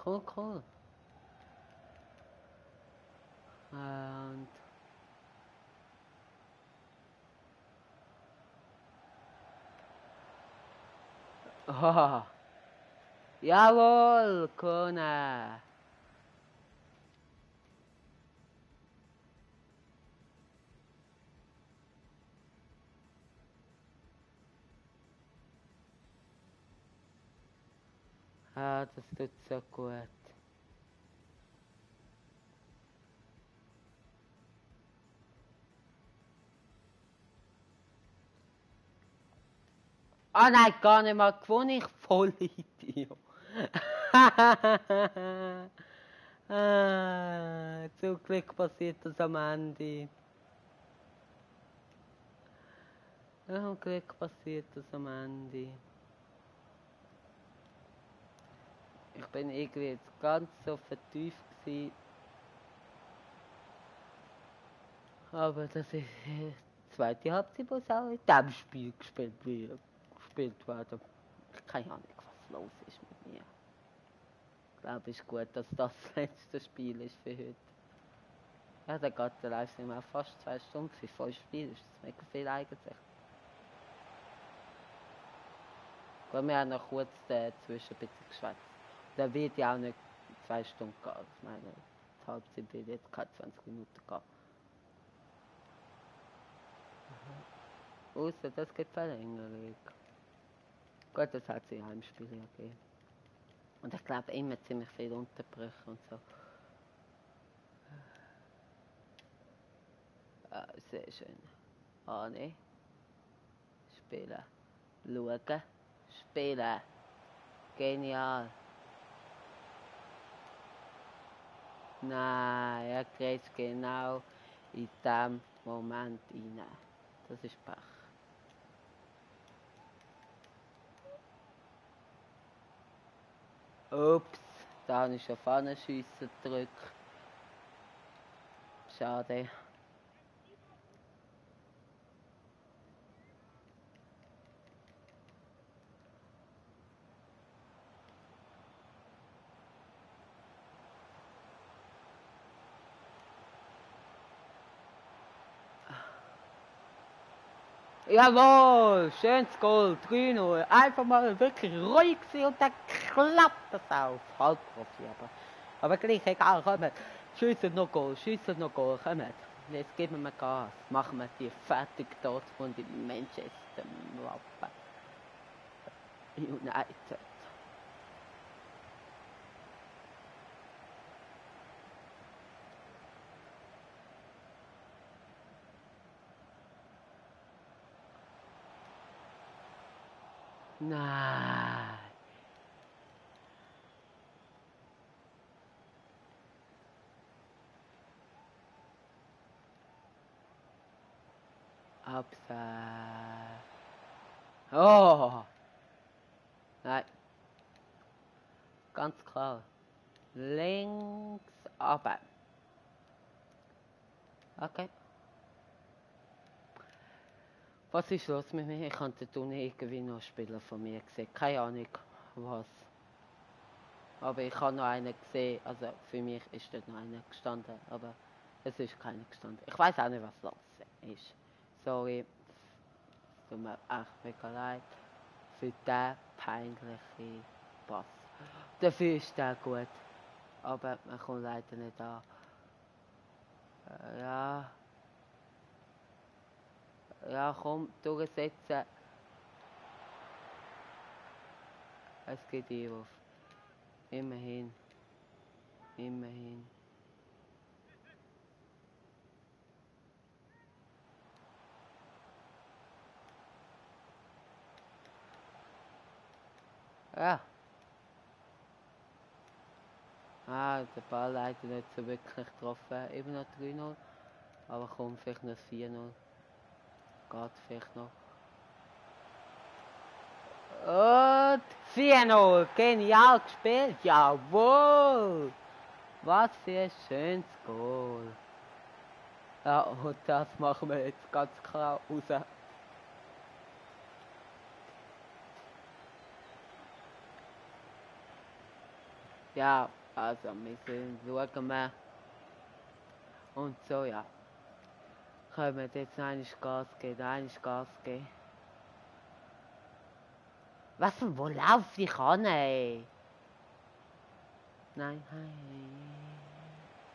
A: Cool. Und... Oh. Jawohl, Kona. Ah, das tut so gut. Ah nein, gar nicht mal gewonnen, ich voll Idiot. Zum Glück passiert das am Ende. Zum Glück passiert das am Ende. Ich bin irgendwie jetzt ganz so vertieft gewesen. Aber das ist die zweite Halbzeit, wo es auch in diesem Spiel gespielt werden. Keine Ahnung, was los ist mit mir. glaube, es ist gut, dass das letzte Spiel ist für heute. Ja, da geht der Livestream auch fast 2 Stunden. Für 5 Spiele ist das mega viel eigentlich. Gut, wir haben noch kurz dazwischen ein bisschen geschwätzt. Da wird ja auch nicht 2 Stunden gehen. Ich meine, die Halbzeit wird jetzt keine 20 Minuten gehen. Ausser, das gibt Verlängerung. Gut, das hat sie in einem Spiel ja gegeben. Und ich glaube immer ziemlich viel Unterbrüche und so. Sehr schön. Ne. Spielen. Schauen. Spielen. Genial. Nein, er grätscht genau in diesem Moment rein. Das ist Pech. Ups, da habe ich schon Pfannenschüsse gedrückt. Schade. Jawohl, schönes Goal, 3-0. Einfach mal wirklich ruhig sein und dann klappt das auf. Halbprofi, aber gleich egal, kommt. Schiessen noch Goal, kommt. Jetzt geben wir Gas. Machen wir die fertig Dortmund in Manchester United. Nein. Abseits. Oh. Nein. Ganz klar. Links runter. Okay. Was ist los mit mir? Ich habe den Turnier irgendwie noch Spieler von mir gesehen. Keine Ahnung, was. Aber ich habe noch einen gesehen. Also für mich ist dort noch einer gestanden. Aber es ist keiner gestanden. Ich weiß auch nicht, was los ist. Sorry. Es tut mir echt mega leid. Für diesen peinlichen Pass. Dafür ist der gut. Aber man kommt leider nicht an. Ja. Ja, komm, durchsetzen. Es geht auf. Immerhin. Immerhin. Ja. Der Ball leider nicht so wirklich getroffen. Eben noch 3-0. Aber komm, vielleicht noch 4-0. Geht vielleicht noch. Und 4-0. Genial gespielt. Jawohl. Was für ein schönes Goal. Ja, und das machen wir jetzt ganz klar raus. Ja, also wir schauen wir. Und so, ja. Können wir jetzt eigentlich Gas geben, Was denn, wo laufe ich an, ey? Nein,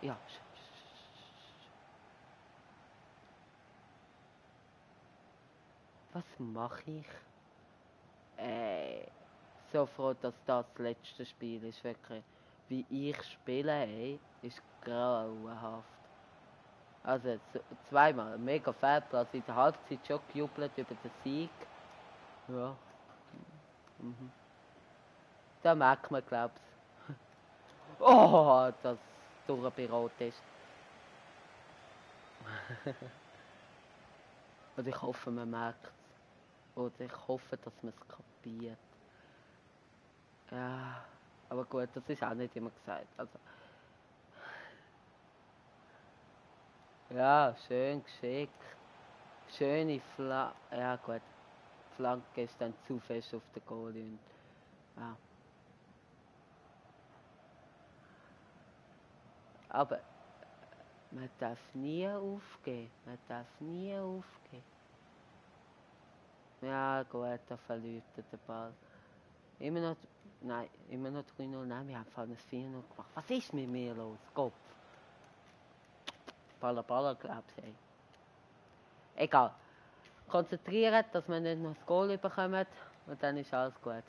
A: ja. Was mache ich? So froh, dass das letzte Spiel ist, wirklich. Wie ich spiele, ey, ist grauenhaft. Also zweimal, mega Fehlplatz, in der Halbzeit schon gejubelt über den Sieg. Ja. Mhm. Da merkt man, glaub's. Oh, dass durch bei Rot ist. Und ich hoffe, man merkt es. Oder ich hoffe, dass man es kapiert. Ja, aber gut, das ist auch nicht immer gesagt. Also, ja, schön geschickt. Schöne Flanke. Ja gut, Flanke ist dann zu fest auf der Goalie. Und, ja. Aber man darf nie aufgeben. Man darf nie aufgeben. Ja gut, da verliert er den Ball. Immer noch, nein, immer noch 3-0. Nein, wir haben vorhin ein 4-0 gemacht. Was ist mit mir los? Kopf. Baller, glaubst du, ey. Egal. Konzentrieren, dass wir nicht noch das Goal bekommen und dann ist alles gut.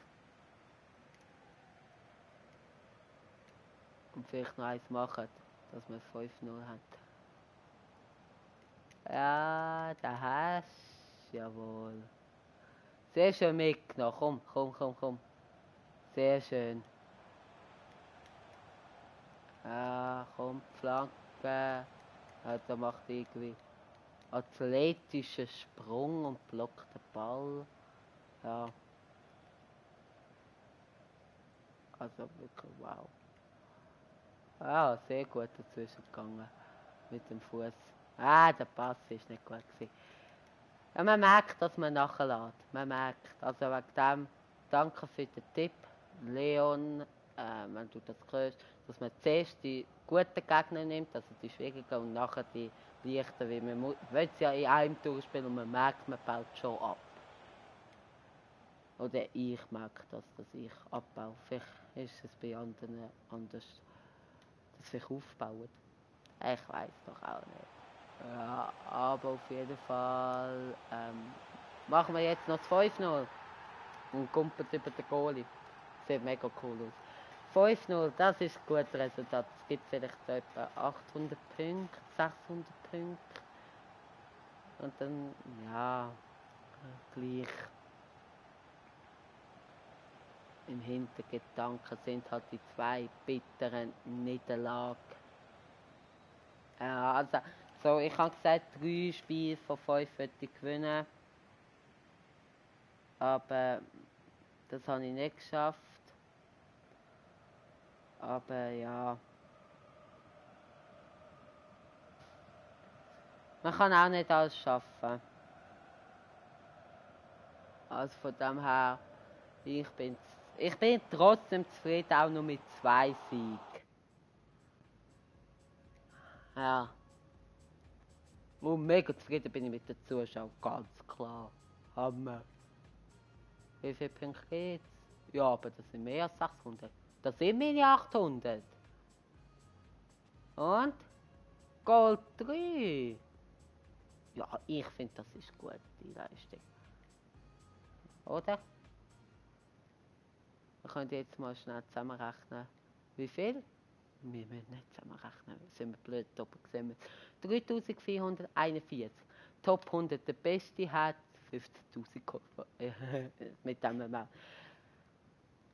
A: Und vielleicht noch eins machen, dass wir 5-0 haben. Ja, da hast du, jawohl. Sehr schön mitgenommen, komm. Sehr schön. Ja, komm, Flanke. Ja, da macht irgendwie athletischen Sprung und blockt den Ball. Ja. Also wirklich wow. Ja, sehr gut dazwischen gegangen. Mit dem Fuß. Ah, der Pass ist nicht gut gewesen. Ja, man merkt, dass man nachlässt. Man merkt. Also wegen dem, danke für den Tipp, Leon, wenn du das hörst, dass man zuerst die guten Gegner nimmt, also die schwierigen, und nachher die leichten, weil man will es ja in einem durchspielen und man merkt, man baut schon ab. Oder ich merke das, dass ich abbaue. Vielleicht ist es bei anderen anders, dass sich aufbauen. Ich weiß doch auch nicht. Ja, aber auf jeden Fall machen wir jetzt noch das 5-0 und kumpeln über den Goalie. Sieht mega cool aus. 5-0, das ist ein gutes Resultat. Es gibt vielleicht etwa 800 Punkte, 600 Punkte. Und dann, ja, gleich. Im Hintergedanken sind halt die 2 bitteren Niederlagen. Ja, also, so, ich habe gesagt, 3 Spiele von 5 würde ich gewinnen. Aber das habe ich nicht geschafft. Aber ja. Man kann auch nicht alles schaffen. Also von dem her, ich bin trotzdem zufrieden, auch nur mit 2 Siegen. Ja. Und mega zufrieden bin ich mit den Zuschauern, ganz klar. Hammer. Wie viele Punkte geht's? Ja, aber das sind mehr als 600. Das sind meine 800. Und? Gold 3. Ja, ich finde, das ist gut, die Leistung. Oder? Wir können jetzt mal schnell zusammenrechnen. Wie viel? Wir müssen nicht zusammenrechnen, sind wir blöd, oben sehen wir 3441. Top 100, der Beste hat 15.000 Kopf. Mit dem Mal.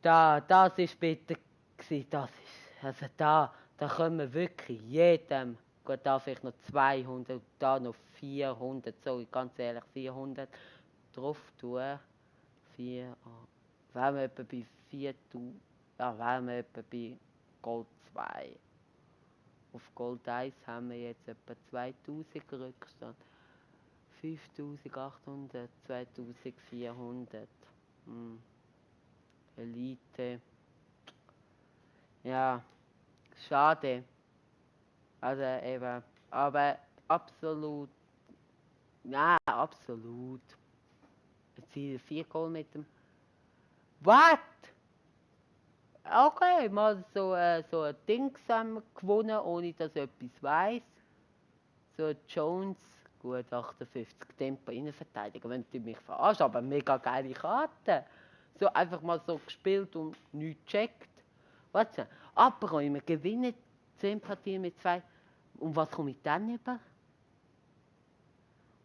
A: Das ist bitter gewesen, das ist, also da können wir wirklich jedem, gut, da vielleicht noch 200, da noch 400, sorry, ganz ehrlich, 400 drauf tun. 4, wären wir etwa bei 4000, ja, wären wir etwa bei Gold 2. Auf Gold 1 haben wir jetzt etwa 2000 Rückstand. 5800, 2400. Elite. Ja, schade. Also eben, aber absolut, ja, absolut. Ziel 4 Goal mit dem. Was? Okay, mal so ein Ding gewonnen, ohne dass ich etwas weiss. So Jones, gut 58 Tempo Innenverteidiger, wenn du mich verarschst, aber mega geile Karte. So einfach mal so gespielt und nichts checkt. Was denn? Abräumen, gewinnen 10 Partien mit 2. Und was komme ich dann über?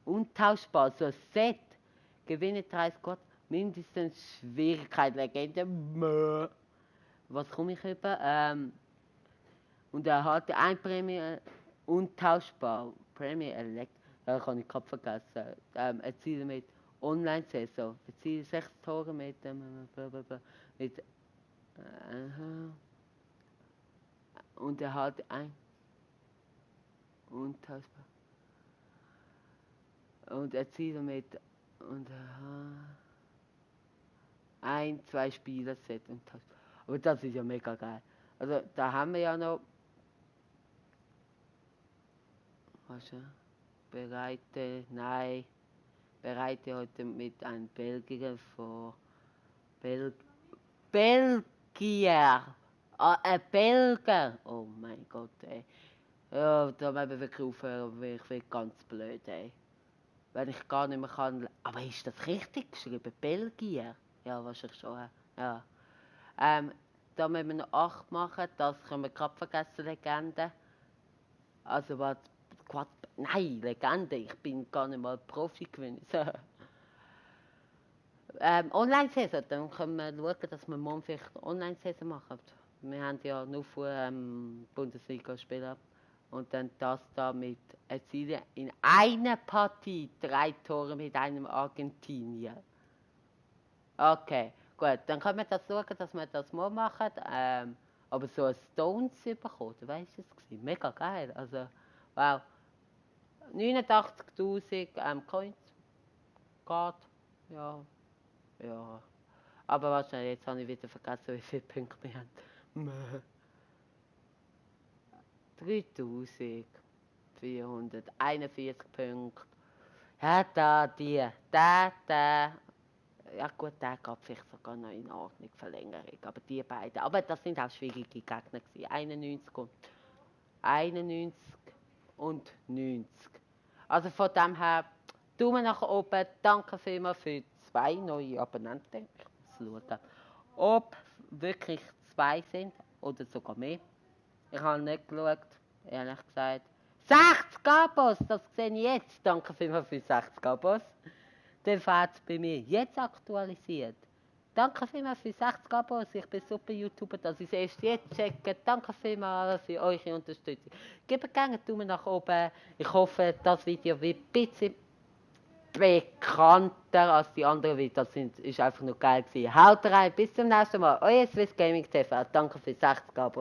A: Untauschbar, so ein Set. Gewinnen 30 Gott, mindestens Schwierigkeit, Legende. Was komme ich über? Und er hatte ein Prämie untauschbar. Prämie Elect. Kann ich gerade vergessen. Erzielen mit Online-Saison. Erzielen 6 Tore mit mit und er hat ein untauschbar. Und erzielen mit und 2 Spieler-Set untauschbar. Aber das ist ja mega geil. Also da haben wir ja noch Also, bereite heute mit einem Belgier vor. Belgier! Ein Belgier! Oh mein Gott, ey. Ja, da müssen wir wirklich aufhören, weil ich werde ganz blöd, ey. Wenn ich gar nicht mehr kann. Aber ist das richtig geschrieben? Belgier? Ja, wahrscheinlich schon. Ja. Da müssen wir noch 8 machen, das können wir gerade vergessen, Legende. Also was, nein, Legende, ich bin gar nicht mal Profi gewesen. Online-Saison, dann können wir schauen, dass wir morgen vielleicht Online-Saison machen. Wir haben ja nur vor Bundesliga spielen. Und dann das da mit erzielen in einer Partie 3 Tore mit einem Argentinier. Okay, gut, dann können wir das schauen, dass wir das mal machen. Aber so ein Stones bekommen, weißt du es? Mega geil. Also, wow. 89.000 Coins. Geht. Ja. Ja. Aber wahrscheinlich, jetzt habe ich wieder vergessen, wie viele Punkte wir haben. 3.441 Punkte. Ja, da. Ja gut, der gab vielleicht sogar noch in Ordnung, Verlängerung. Aber die beiden. Aber das sind auch schwierige Gegner gewesen. 91 und 90. Also von dem her, Daumen nach oben. Danke vielmals für 2 neue Abonnenten. Ich muss schauen, ob wirklich 2 sind oder sogar mehr. Ich habe nicht geschaut, ehrlich gesagt. 60 Abos, das sehe ich jetzt. Danke vielmals für 60 Abos. Dann fährt es bei mir jetzt aktualisiert. Danke vielmals für 60 Abos. Ich bin super YouTuber, dass ich es erst jetzt checke. Danke vielmals für eure Unterstützung. Gebt gerne einen Daumen nach oben. Ich hoffe, das Video wird ein bisschen bekannter als die anderen Videos. Das ist einfach nur geil gewesen. Haut rein, bis zum nächsten Mal. Euer Swiss Gaming TV. Danke für 60 Abos.